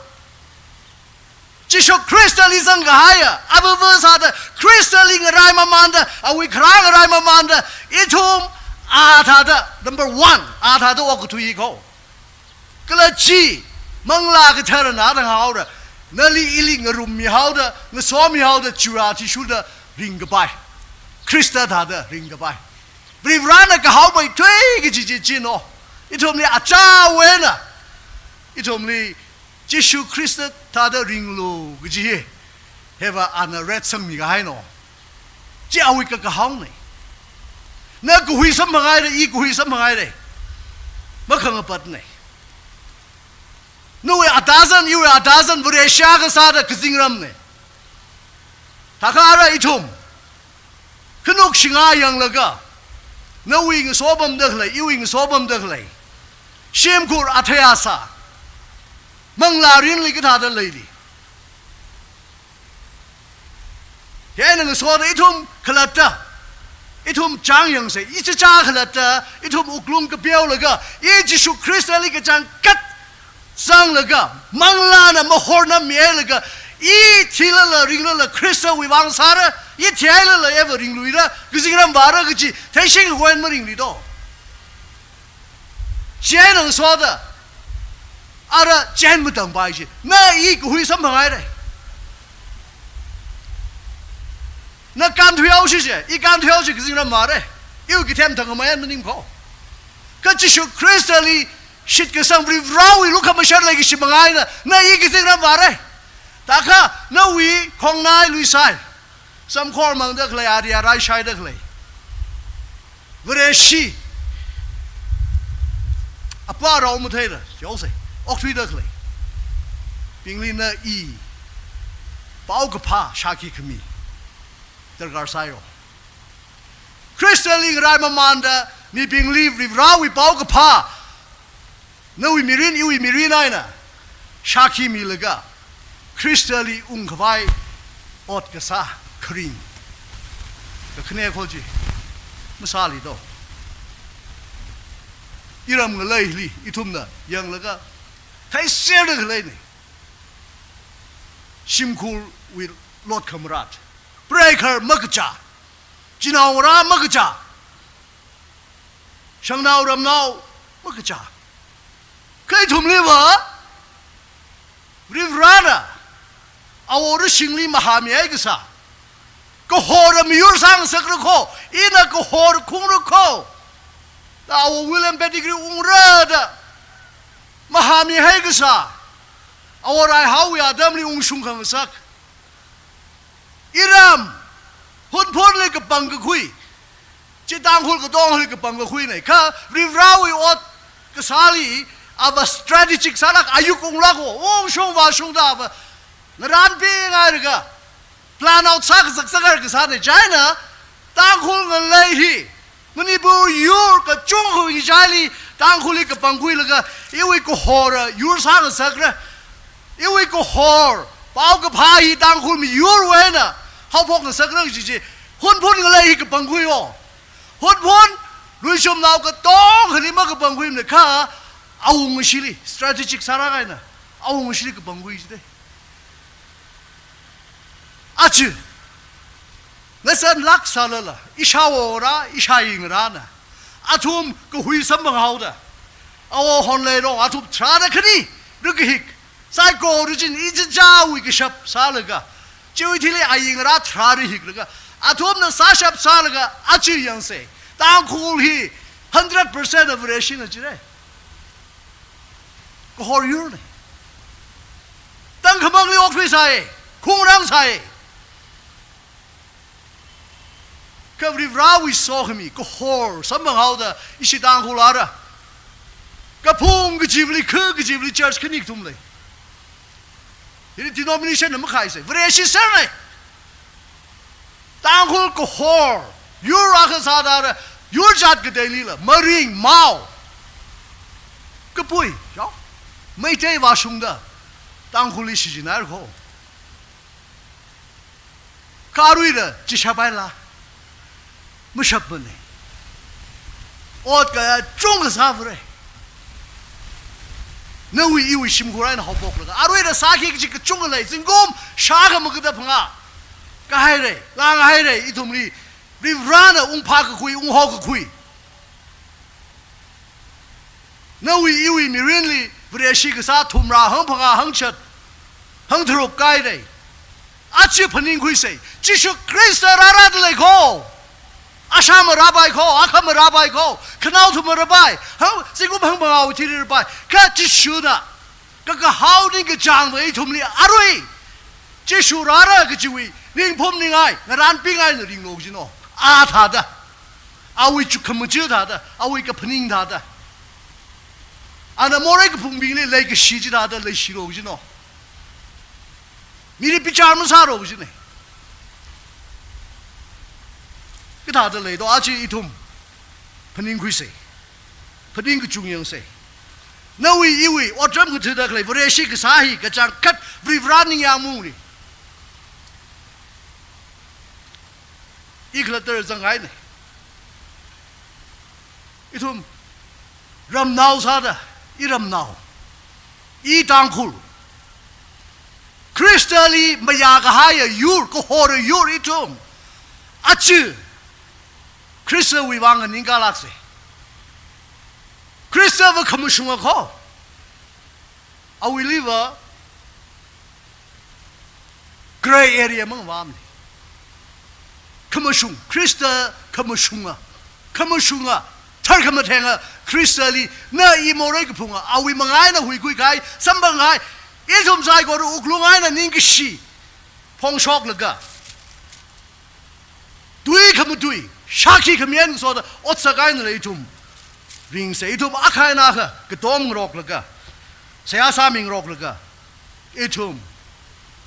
Jishu Khristali zangkahaiya avāva sāda, Khristali ngarai mamanda, awui kharā ngarai mamanda, ithum a thāda, number one, a thāda okathui kho. Kala chi, Manglā Katharana da ngahānhaora, nali ili ngarummihaoda, ngasomihaoda, churā athishurda ringkapai. Khrista thāda ringkapai. Varivarāna kahaomeithui kaji chi chino. Ithumli achāwui eina, ithumli Jishu Khrista thāda ringlu kaji hi, hiva ana retsangmi kahaino. Chi awui kakahaonei. Na kahui samphangaira, i kahui samphangaira. Makhangapatnei. Nawui atazan, iwui atazan, Vareshi akha sāda kazingramnei. Thākha ara ithum khanuk shinga yanglaga, nawui ngaso pamda khalei, iwui ngaso pamda khalei, shimkhur athei asā, manglā mirinli kathāda leili. Hi eina ngasoda ithum khalatta, ithum chāng yangsei, ichicha khalatta, ithum wuklung kapeolaga, i Jishu Khristali kachangkhat zanglaga, Manglāna mahorna mihailaga, i thilala ringlala Khristawui vang sāra, i thihailala iva ringluira, kazingram vāra kaji theishing huen maringli do. Chieina ngasoda, ara chieina matangpai chi, na i kahui samphangaira. Na kānthuihao chi chi, i kānthuihao chi kazingram vāra. Iwui kathem thangkhamei eina maning kho. Kha Jishu Khristali shitkasang Varivarāwui lukhamashan leikashi manga eina, na i kazingram vāra. Thākha nawui khongnai luisai, samkhor mangda khalei, ari arai shaida khalei, Vareshi, apa rao matheida, yaosei, okthuida khalei bingli na i paokaphā shākhi khami darkar sāyo. Khristali ngarai mamanda mibingli Varivarāwui paokaphā, nawui mirin, iwui mirin eina shākhi milaga, Khristali ungkhavai ot kasā kharing kakhane kho chi masāli do. Iram ngaleili ithumna yanglaga theiserda khaleinei. Shimkhurwui lot khamarat, preikhar makachā, chinaongarā makachā, shangnao ramnao makachā. Kha ithumliva Varivarāna awora shingli mahāmihai kasā, kahora miyur sāngasakra kho, ina kahor khungra kho, da awo William Pettigrew ungra da mahāmihai kasā, awo Raihaowui atamli ungshung khangasak. Iram, Hunphunli kapangkakhui, chi Tangkhul katongli kapangkakhuinei. Kha Varivarāwui ot kasāli, ava strategic sālāk, ayuk unglāko, ungshung vāshungda ava ngaranpingailaga plan out sākasak sakar kasānei. Chieina Tangkhul ngalei hi, Manipur yur kachungkha hi chili Tangkhulli kapangkhuilaga, iwui kahora yur sāngasakra, iwui kahor paokaphā hi Tangkhul miyurwui eina haophokngasakra kaji chi, Hunphun ngalei hi kapangkhuiyo. Hunphun luishumnao katongkhali makapangkhuimana kha, awungashili, strategic sālāk eina awungashili kapangkhui jidei. Aja Ngasan lak sālala, ishāwo ngarā, ishāyi ngarāna athum kahui samphang haoda, awo honlei rong athum tharāda khani, rikahik, saikora china ichichāwui kashap sālaga, chiwui thili ayi ngarā tharāda hiklaga, athumna sāshap sālaga, aja yangsa. Tangkhul hi hundred percent of Vareshina jira. Kahor yurna. Tangkhamangli okthuisai, khungrang sai. Kha Varivarāwui sokhami kahor samphang haoda ishi Tangkhul ara. Kaphung kachivali, kha kachivali church khani kathum lei. Hili denomination na makhaisa, Vareshi serna. Tangkhul kahor, yur akha sāda ara, yur jat kateilila, Maring, Mao, Kapui, yao, Meitei vāshungda, Tangkhulli shichinhaira kho. Kha aruila chishap haila, mashapmana. Ot kachungkha sāvāra. Nawui iwui shimkhur eina haophoklaga, aruila sāki kaji kachungkha lei, zingkum shākha maga da phangā. Kahaira, langhaira, ithumli, Varivarāna ungphā kakhui, ungho kakhui. Nawui iwui mirinli Vareshi kasā thumrā hangphangā hangchat hangtharuk kahaira. Aja phaningkhuisa. Jishu Khrista rārada lei kho. Ashā marāpai kho, akha marāpai kho. Khanaothum marāpai. Hang, zingkum hangphangāwui thili rāpai. Kha Jishuna kakahao ningkachāngva ithumli arui Jishu rāra kajiwui ningphum ningai, ngarānpingaina ringlu kajina. A thāda, awui chukkhamaja thāda, awui kaphaning thāda, ana morei kaphungbingli leikashi chithāda leishilu kajina. Mili bichar masālu kajina. Kathāda lei do, aja ithum phaningkhuisa. Phaning kachung yangsa. Nawui iwui otram kathāda khalei Vareshi kasā hi kachangkhat Varivarā ningyāng maungli. I khalatta zanghaina. Ithum ramnao sāda, i ramnao, i Tangkhul, Khristali mayākahaiya yur, kahora yur ithum. Aja Khristawui vang nganingkalaksa. Khristava khamashunga kho. Awuiliva grey area mangvamni. Khamashung, Khrista khamashunga, khamashunga, tharkhamathengā Khristali na i morei kaphunga, awui manga eina huikhui kahai, samphang kahai, ithum saikora wuklung eina ningkashi phongshoklaga, tui khamatui, shākhi khamiyan ngasoda otsak eina lei ithum ringsa, ithum akha eina akha katom ngaroklaga, seihā sāmi ngaroklaga, ithum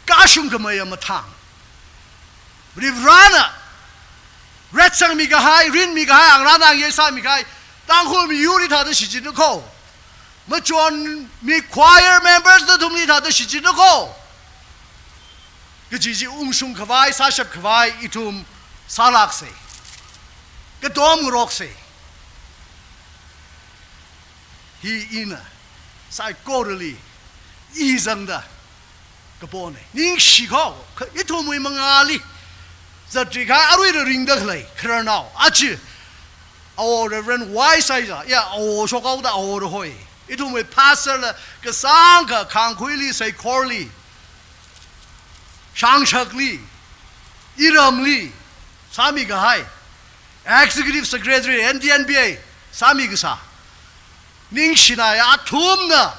kashung khameiya mathang, Varivarāna retsangmi kahai, rinmi kahai, angrāna ngayei sāmi kahai, Tangkhul miyurli thāda shichinlu kho. Machonmi choir members nathumli thāda shichinlu kho. Kaji chi ungshung khavai, sāshap khavai ithum sālaksa. Katom ngaroksa. Hi ina saikorali i zangda kapona. Ningshi kho, kha ithumwui mangāli zatrikha aruila ringda khalei khararnao, aja awo Reverend Y Saiza, ya awo shokhaoda awo rahoi. Ithumwui pastor la kasāngkha Khangkhuili, Seikhorli, Shangshakli, iramli sāmi kahai, Executive Secretary, N T N B A sāmi kasā. Ningshina ya athumna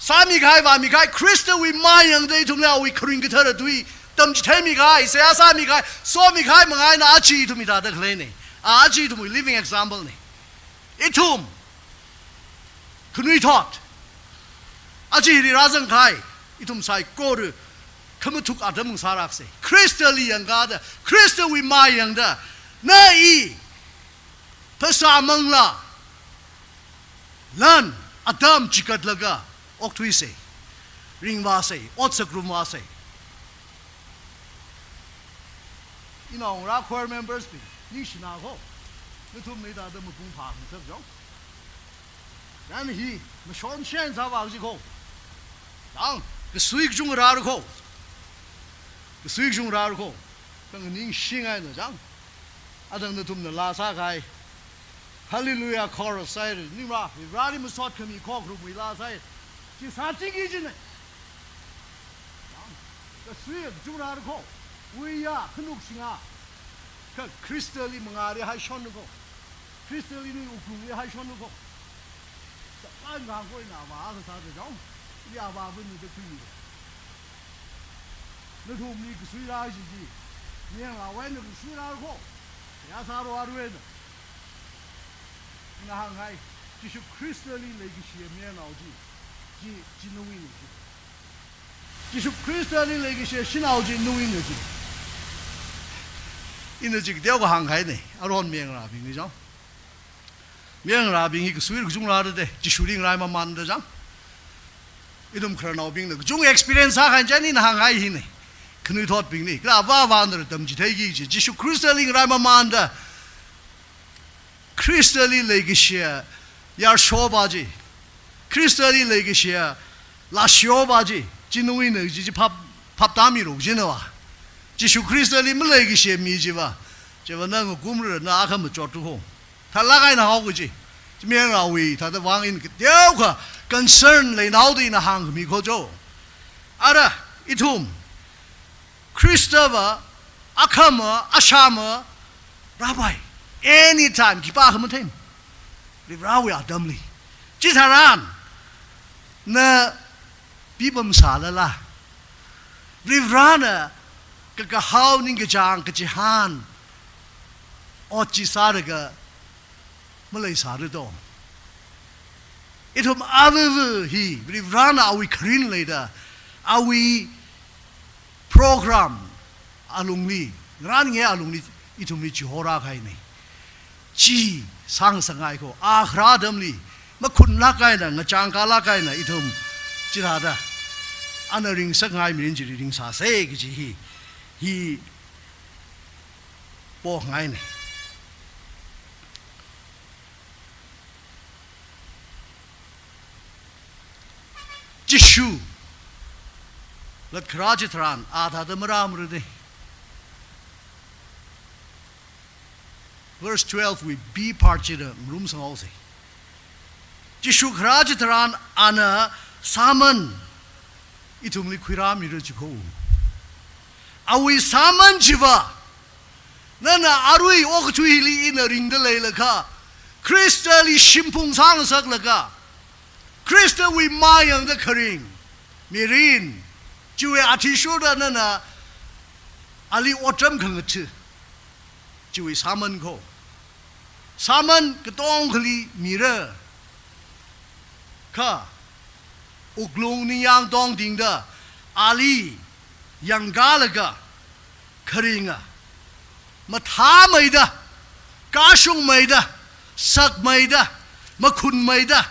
sāmi kahai, vāmi kahai, Khristawui mayangda ithumli awui kharing kathara tui tamchitheimi kahai, seihā sāmi kahai, somi kahai manga eina aja ithum hithāda khaleina. Aja ithumwui living example na. Ithum khanuithot, aja hili rāzang kahai ithum saikora khamathuk atam ngasālaksa. Khristali yangkāda, Khristawui mayangda, na i phasā manglā lan atam chikatlaga okthuisa, ringvāsa, otsak rumvāsa. Inaongarā choir members bing, ningshina kho. Nathumna hithāda mapung phāngasak jong. Yan hi mashon shen sāvā kaji kho. Yang, kasui kachung rāra kho. Kasui kachung rāra kho. Kha nganingshingaina chang. Atang nathumna laa sākahai Hallelujah Chorus sāhaira, ningva, Vareli masot khami khokharumwui laa sāhaira. Chi sāchingki kajina. Kasuiya kachungrāra kho. Uiya, khanuk shinga. Kha Khristali mangāli haishonna kho. Khristali nawui wuklungli haishonna kho. Sākhangakhoi na va akha sāda chang. Iyava vun ni da khuini. Nathumli kasuirā kaji chi, Mayarnaowui eina kasuirāra kho. Ya sāro aruina. Ina hāngngai, Jishu Khristali leikashiya Mayarnao chi, chi, chi nawuina chi. Jishu Khristali leikashiya shanao chi nawuina chi. Ina chi kateokha hāngkahaina, aruihon Mayarnaobingli chang. Mayarnaobing hi kasuira kachungrāra de, Jishuli ngarai mamanda chang. Ithum khararnaobingna kachung experience sākahai chang ina hāngngai hina. Khanuithotbingli, kala avāvana tamchitheiki kaji, Jishu Khristali ngarai mamanda, Khristali leikashiya yarshopa chi, Khristali leikashiya lāshopa chi, chi nawuina chi, chi phap, phap tāmira kajina va. Jishu Khristali maleikashiya mi chiva, chiva na ngakumra, na akha machotru kho. Thalak eina haoki kaji. Chi Mayarnaowui thāda vang ina kateokha concern leinaoda ina hāngkhami kho cho. Ara, ithum Khristava, akhama, ashāma, rāpai. Anytime, khipākha matheimana. Varivarawui atamli. Chitharan, na pipam sālala, Varivarana kakahao ningkachāng kachihān ot chi sālaga maleisāra to. Ithum avava hi Varivarana awui kharing leida, awui program alungli, ngarān nge alungli, ithumli chihorākahaina. Chi sāngasakngai kho, a kharā atamli, makhunlāk eina, ngachāngkālāk eina, ithum chithāda, ana ringsakngai mirin chili ringsāsa kaji hi, hi pokngaina. Jishu latkharā chitharan, a thāda marāmara de. Verse twelve wui B part chida ngarumsanghaosa. Jishu kharā chitharan ana sāman ithumli khuirāmira jikho. Awui sāman chiva, nana arui okathuili ina ringda leilakha, Khristali shimphung sāngasaklaga, Khristawui mayangda kharing, mirin, chiwui athishurda nana ali otram khangatha, chiwui sāman kho. Sāman katongkhali mira. Kha, wuklung ningyāng tongtingda, ali yangkālaga, kharinga, mathāmeida, kashungmeida, sakmeida, makhunmeida,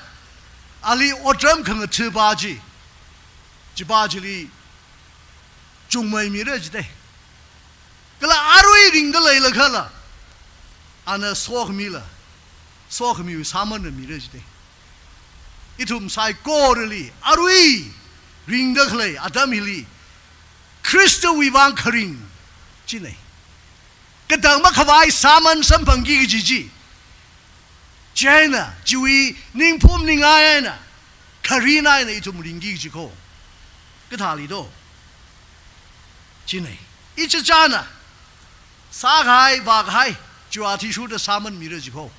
ali otram khangatha pa chi, chipa chili chungmeimira jite. Kala arui ringda leilakhala, ana sokhamila, sokhamiwui sāmanna mira jite. Ithum saikorali, arui ringda khalei atam hili, Khristawui vang kharing china. Katang makhavai sāman samphangki kaji chi. Chieina, chiwui ningphum ningai eina, kharing eina ithum ringki kaji kho. Kathāli do. China. Ichichāna sākahai, vākahai, chiwui athishurda sāman mira jikho.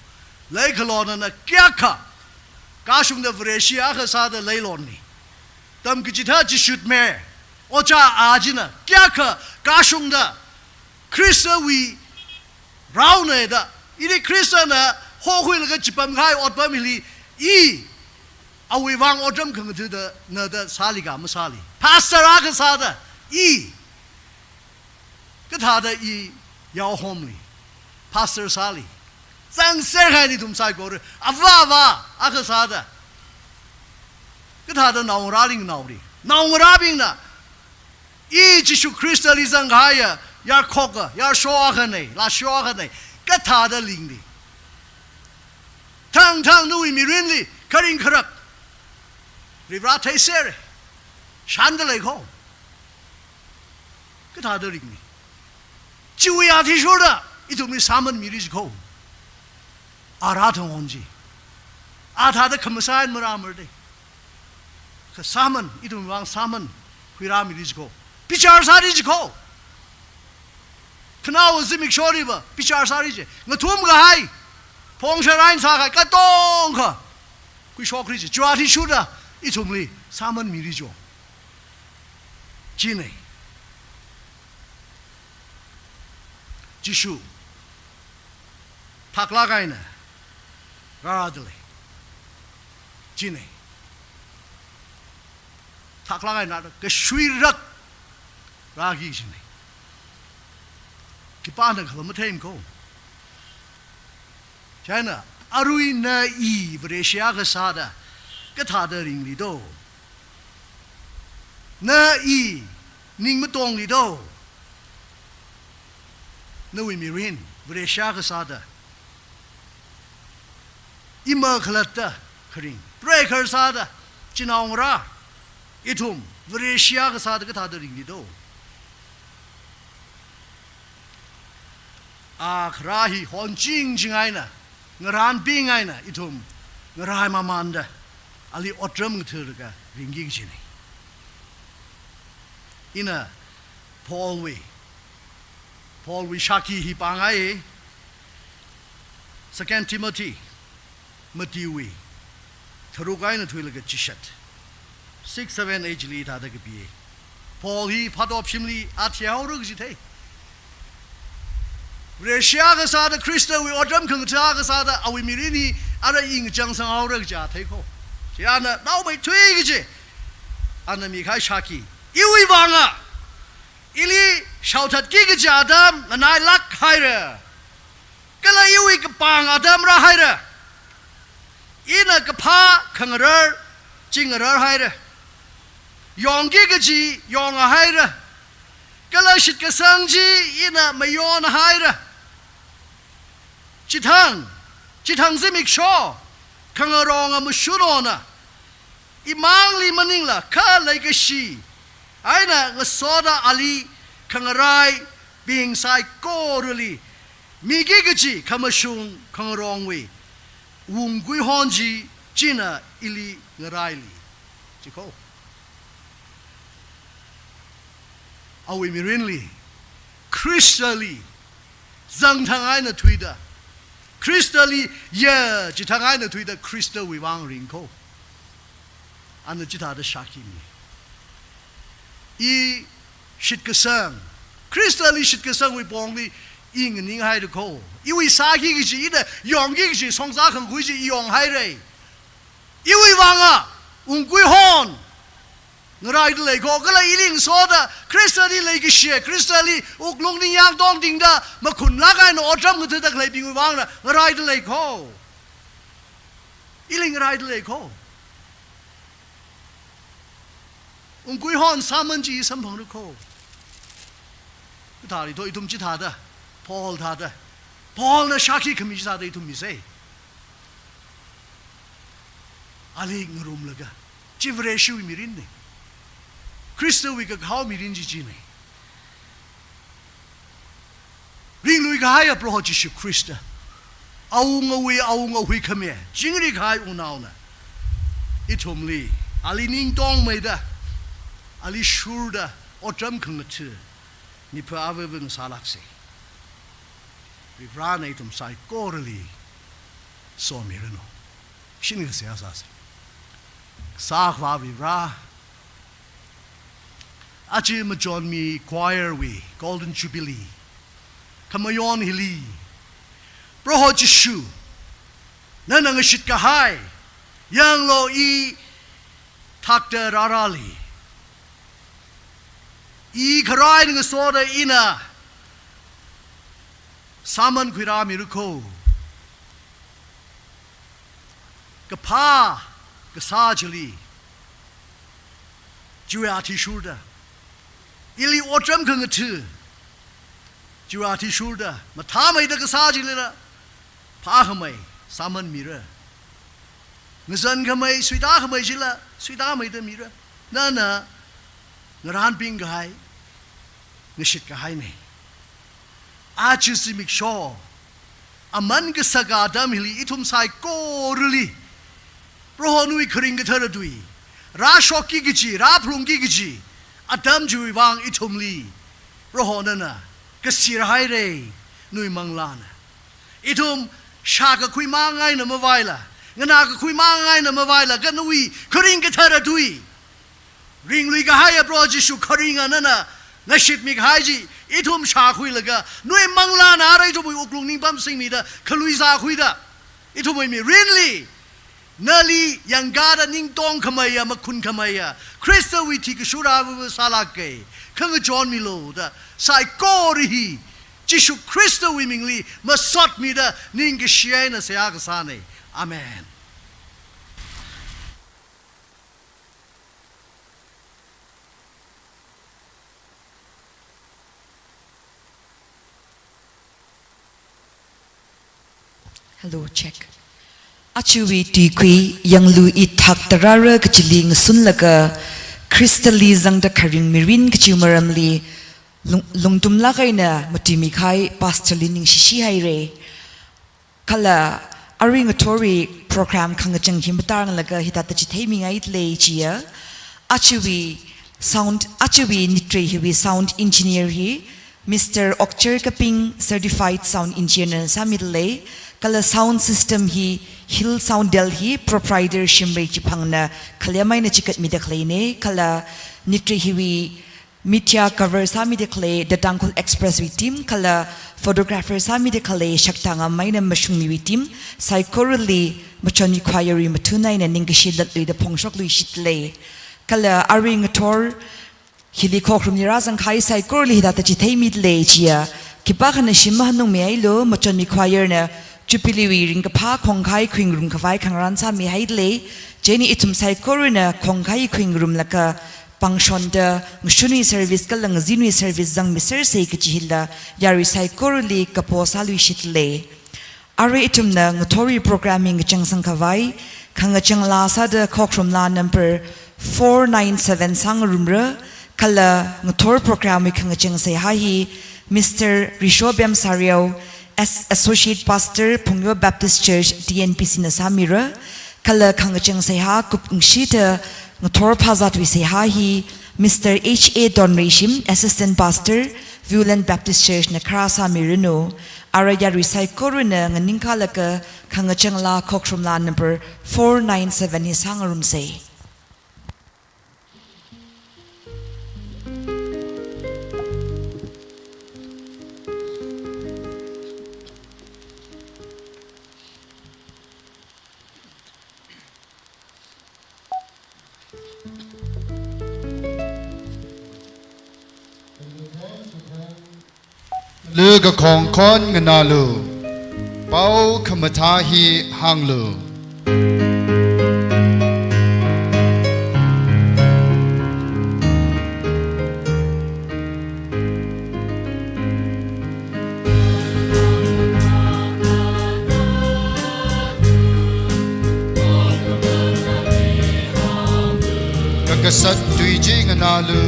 Leikhalona na kayākha, kashungda Vareshi akha sāda leilonli, tamkachithā Jishutme, ojā a china, kayākha kashungda Khristawui raona da, ili Khristana hokhuilaga chipamkahai otpam hili, i awui vang otram khangatha da, na da sāli ka masāli. Pastor akha sāda, i kathāda i yaohomli, pastor sāli, zangserhaili ithum saikora, avāva akha sāda, kathāda naongarāli nganaoli, naongarābingna, i Jishu Khristali zangkahaiya, yarkhoka, yarsho akhana, lāsho akhana, kathāda lingli. Thangthang nawui mirinli, kharing kharak, Varivara theisera, shānda leikho. Kathāda ringli. Chiwui athishurda ithumli sāman miri jikho. Ara thang hon chi. Athāda khamasai marāmar de. Kha sāman, ithumwui vang sāman khuirāmiri jikho. Bichar sāri jikho. Khanaowa zimikshoriva bichar sāri je. Ngathum kahai, phongshar eina sākahai katonga khuishokri je. Chiwui athishurda ithumli sāman miri jo. Chine. Jishu thaklāk eina rāda lei. Chine. Thaklāk eina rāda kashuirak rāki chine. Khipāna khala matheimana kho. China, arui na i Vareshi akha sāda kathāda ringli do? Na i ning matongli do? Nawui mirin Vareshi akha sāda, ima khalatta kharing, preikhar sāda, chinaongarā ithum Vareshi akha sāda kathāda ringli do? A kharā hi honching ching eina, ngarānbing eina ithum ngarai mamanda ali otram ngathālaga ringki kajine. Ina Paulwui, Paulwui shākhi hi pāngai. Second Timothy, Matthewwui tharuk eina thuilaga chishat, six, seven, eight li thāda kapi. Paul hi phatop shimli athei haora kaji thei. Vareshi akha sāda, Khristawui otram khangathā akha sāda, awui mirin hi ara ingchang sanghaora kaja theikho. Chi ana naomeithui kaji ana mikahai shākhi. Iwui vanga ili shaothatki kaji atam nganailāk haira. Kala iwui kapāng atam rāhaira. Ina kaphā khangarar chi ngararhaira. Yongki kaji yonghaira. Kala shitkasang chi ina mayonhaira. Chithang, chithang zimiksho khangaronga mashunona, imangli maningla kha leikashi eina ngasoda ali khangaraibing saikorali miki kaji khamashung khangarongwui wungkui hon chi china ili ngaraili. Chikho. Awui mirinli, Khristali zangthang eina thuida, Khristali ya chithang eina thuida Khristawui vang ringkho. Ana chithāda shākhimi. I shitkasang, Khristali shitkasangwui pongli i nganinghaira kho. Iwui sāki kaji, ina yongki kaji, songza khangkhui chi i yonghaira. Iwui vanga wungkui hon ngaraida leikho, kala ili ngasoda Khristali leikashi, Khristali wuklung ningyāng tongtingda makhunlāk eina otram ngathāda khaleibingwui vangna ngaraida leikho. Ili ngaraida leikho. Wungkui hon sāman chi samphangra kho. Kathāli to ithum chithāda, Paul thāda, Paulna shākhi khami chithāda ithum misei. Ali ngarumlaga. Chi Vareshiwui mirinne. Khristawui kakhao mirin chi chine. Ringlui kahaiya Proho Jishu Khrista, awungawui awunga huikhami, chingri kahai wungnaona, ithumli ali ningtongmeida, ali shurda otram khangathā, mipha avāva ngasālākse. Varivarana ithum saikorali somiranu. Shinga seihā sāse. Kasā Akhava Varivara, aja machonmi choir wui Golden Jubilee khamayon hili, Proho Jishu, nana ngashit kahai, yanglu i thakta rārali, i kharai ngasoda ina sāman khuirāmira kho. Kaphā kasā chili, chiwui athishurda, ili otram khangathā, chiwui athishurda mathāmeida kasā chilila phākhamei sāman mira. Ngazankhamei, suitākhamei chila suitāmeida mira. Nana ngarānbing kahai, ngashit kahaine. Aja zimiksho, aman kasaka atam hili ithum saikorali Prohowui kharing kathara tui, rāshokki kaji, rāphalungki kaji atam chiwui vang ithumli Prohona nana kashir haira, nawui manglāna. Ithum shākakhui mang eina mavaila, nganākakhui mang eina mavaila, kha nawui kharing kathara tui, ringlui kahaiya Proho Jishu kharinga nana ngashitmi kahai chi ithum shākhuilaga, nawui manglāna ara ithumwui wuklung ning pamsingmida, khaluizākhuida, ithumwui mirinli nali yangkāda ningtong khameiya, makhun khameiya Khristawui thi kashura sālāka, khangachon milu da saikora hi Jishu Khristawui mingli masotmida ningkashi eina seihā kasāna. Amen. Hello, check. Ajawui tuikui yanglu ithak tarāra kachili ngasunlaga, Khristali zangda kharing mirin kachi maramli lung-, lungtumlāk eina matuimi kahai Pastor li ningshishi haira. Kala arui ngathorwui program khangachang hi mataranglaga hithāda chitheimi ngaida lei chiya, ajawui sound, ajawui nitrei hiwui sound engineer hi Mister Okchar Kaping, certified sound engineer na sāmida lei. Kala sound system hi Hill Sound Delhi, proprietor Shimrei Chiphangna khalem eina chikatmida khaleina. Kala nitrei hiwui media cover sāmida khalei The Tangkhul Express wui team, kala photographer sāmida khalei Shakthangam eina Mashungmiwui team, saikorali Machonmi Choir wui mathun eina ningkashi latluida phongshokluishitda lei. Kala arui ngathor hili khokharum nira zangkahai saikorali hithāda chitheimida lei chiya, khipākhana shim mahanungmi hailu, Machonmi Choir na Jubilee wui ringkaphā khongkahai khuingarum khavai khangarān sāmi haida lei. Chieina ithum saikorana khongkahai khuingarumlaga pangshonda ngashunwui service kala ngazinwui service zangmisersa kaji hila yarui saikorali kapo sāluishitda lei. Arui ithumna ngathorwui program hi ngachangsang khavai khangachang laa sāda khokharum laa number four nine seven sāngarumra, kala ngathor program wui khangachang seihā hi Mister Rishobem Sariao, As-, Associate Pastor, Phungyo Baptist Church, T N P C na sāmira, kala khangachang seihā kupngashida ngathor phazatwui seihā hi Mister H A Donreishim, Assistant Pastor, Viewland Baptist Church na khara sāmiranu. Ara yarui saikorana nganingkalaga khangachang laa khokharum laa number four nine seven hi sāngarumsa. Lu kakhong khon nganālu, pao khamathā hi hānglu. Kakasat tui chi nganālu,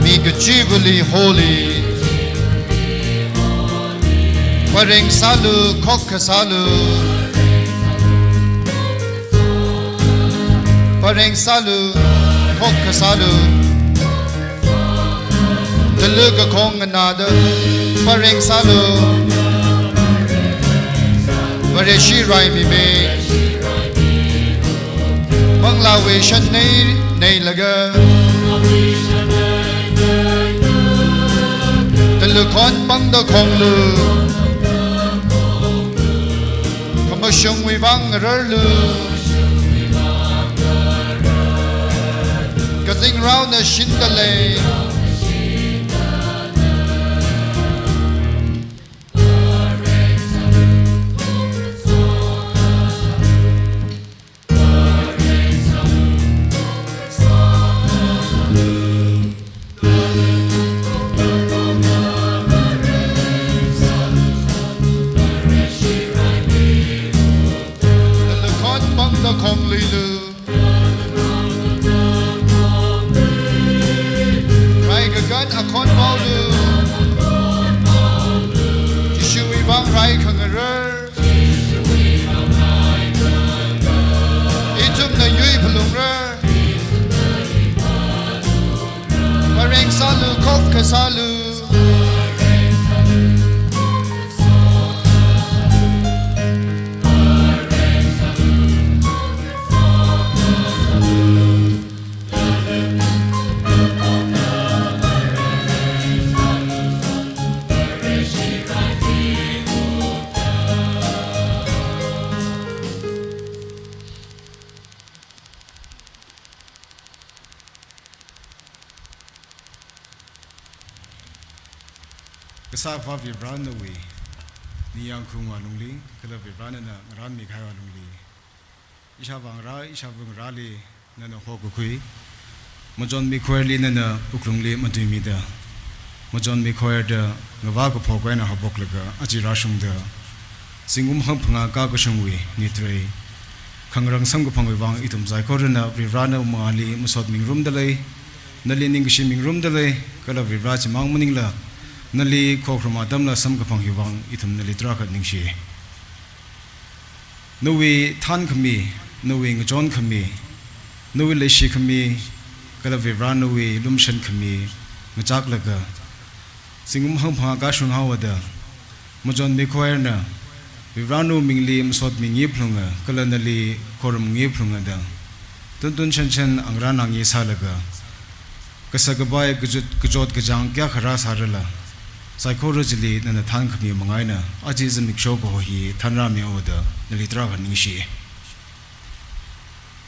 mi kachivali holi. Phareng sālu, khokkha sālu. Phareng sālu, khokkha sālu. Talu kakhong nganāda phareng sālu. Vareshi raimimi. Manglāwui shan nei, neilaga. Talu khon pangda khonglu. Khamashungwui vang ngararlu. Kazingraona shinda lei. Talu khon pangda khongluilu. Salu, khokha salu. Kasā Akhava Varivara nawui ningyāng khaung alungli, kala Varivara nana ngarānmi kahai alungli, ishāvā ngarā, ishāvā ngarāli nana hokakhui, Machonmi Choirli nana wuklungli matuimida, Machonmi Choir da ngavā kaphok eina haophoklaga aja rāshungda, zingkum hangphangā kakashungwui nitrei khangarān samkaphangwui vang ithum saikorana Varivara nawui mangāli masot mingarumda lei, nali ningkashi mingarumda lei, kala Varivara chimang maningla nali khokharum atamla samkaphang hiwui vang ithum nali tarākha ningshi. Nawui thānkhami, nawui ngachonkhami, nawui leishikhami, kala Varivara nawui lumashankhami ngachaklaga, zingkum hangphangā kashung haoda, Machonmi Choirna Varivara nawui mingli masot mingi phalunga, kala nali khorum ngi phalunga da, tuntun shanshan angarān angye sālaga, kasak kapai kachut kachot kachāng kayākha rāsārala, saikora chili nana thānkhami manga eina aja zimiksho kaho hi thānrāmi haoda nali tarākha ningshi.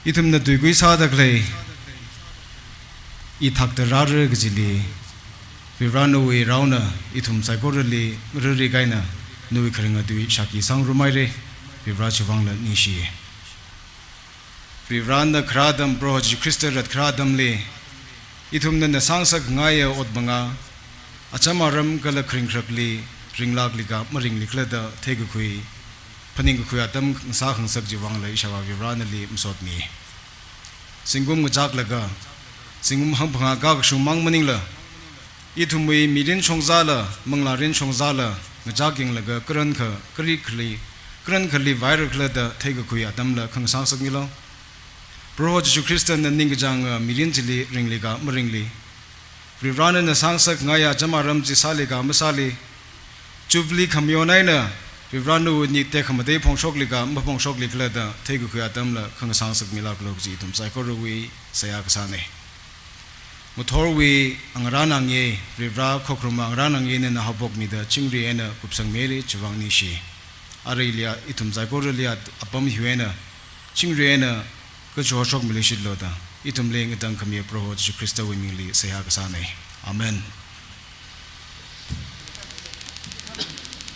Ithumna tuikui sāda khalei, ithakta rāra kajili, Varivara nawui raona ithum saikorali riri kahaina, nawui kharinga tui shākhi sāngarumhaira, Varivara chiwui vangla ningshi. Varivarana kharā atam, Proho Jesu Khrista rat kharā atamli, ithumna nana sāngasakngaiya ot manga, acham aram kala kharing kharakli, ringlākli ka maringli khala da theikakhui, phaningkakhui atam ngasā khangasak chiwui vangla ishāvā Varivara nali masotmi. Zingkum ngachaklaga, zingkum hangphangā kakashung mang maningla, ithumwui mirin shongzala, manglārin shongzala, ngachak yanglaga karankha, kari khali, karankhali vāira khala da theikakhui atamla khangasā ngasakmilu. Proho Jesu Khristana ningkachānga mirin chili ringli ka maringli, Varivarana nana sāngasakngaiya acham aram chi sāli ka masāli, Jubilee khamayon eina Varivara nawui ning tekhamatei phongshokli ka maphongshokli khala da theikakhui atamla khangasā ngasakmilāklu kaji ithum saikorawui seihā kasāna. Ngathorwui angarān angye, Varivara khokharuma angarān angye nana haophokmida chingri eina kupsangmira, chiwui vang ningshi. Aruili ithum saikoralia apam hiwui eina, chingri eina kachoshokmilu shitlu da, ithumli ngatangkhami Proho Jesu Khristawui mingli seihā kasāna. Amen.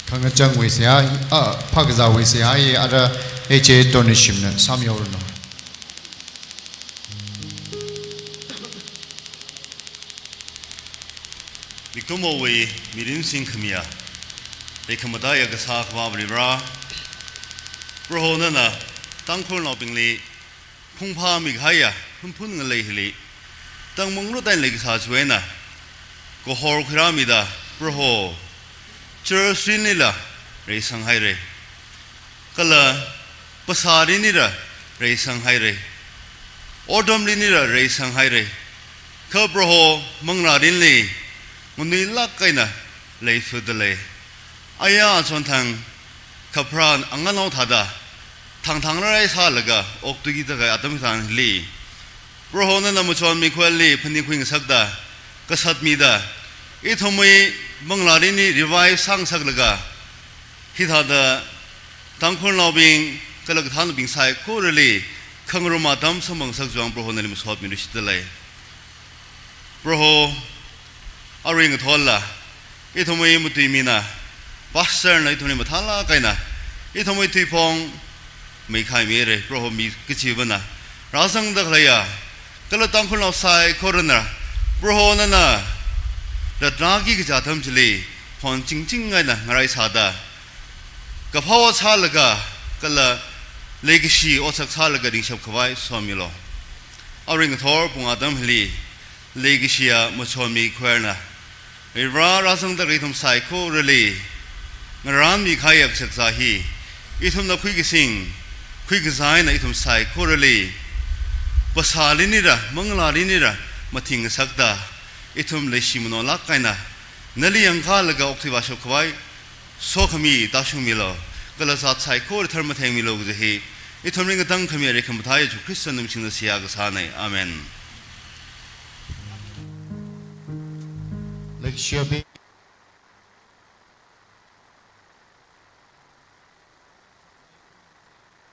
Khangachangwui seihā, ah, phākazāwui seihā hi ara H A Tornishimna sāmihaoranu. Mikumowui mirin singkhamiya, leikhamataiya Kasā Akhava Varivara, Proho nana Tangkhulnaobingli phungphāmi kahaiya phunphun ngalei hili, tangmanglu tainlei kasā chiwui eina, kahor khuirāmida, Proho, church rinlila reisanghaira. Kala phasā rinlila reisanghaira. Otram rinlila reisanghaira. Kha Proho manglā rinli nganuilāk eina leifada lei. Aya achonthang khapharā anganao thāda thangthang rarai sālaga okthuida kahai atam thangli, Proho nana Machonmi Choirli phaningkhui ngasakda kasatmida, ithumwui manglā rinli revive sāngasaklaga, hithāda Tangkhulnaobing kala kathānnaobing saikorali khangarum atam samphangngasak chiwui vang Proho nali masotmilu shitda lei. Proho, arui ngathorla ithumwui matuimina, pastorna ithumli mathālāk eina ithumwui tuiphong meikhaimira, Proho mi kachivana rāzangda khaleiya, kala Tangkhulnao saikorana, Proho nana ratnaki kaja atam chili phon chingching eina ngarai sāda, kaphā ot sālaga, kala leikashi otsak sālaga ringshap khavai somilu. Arui ngathor pung atam hili, leikashiya Machonmi Choirna Varivara rāzangda khalei ithum saikorali ngarānmi kahaiya kashakazā hi, ithumna khuikasing, khuikazā eina ithum saikorali phasā rinlila, manglā rinlila mathing ngasakta, Ithum leishi manolāk eina nali yangkālaga okthui vāshapkhavai sokhami tāshungmilu, kala zat saikora tharmathengmilu kaji hi ithum ringkatang khami areikha mathā Jishu Khrista lumshingda seihā kasāna. Amen. Leikashiya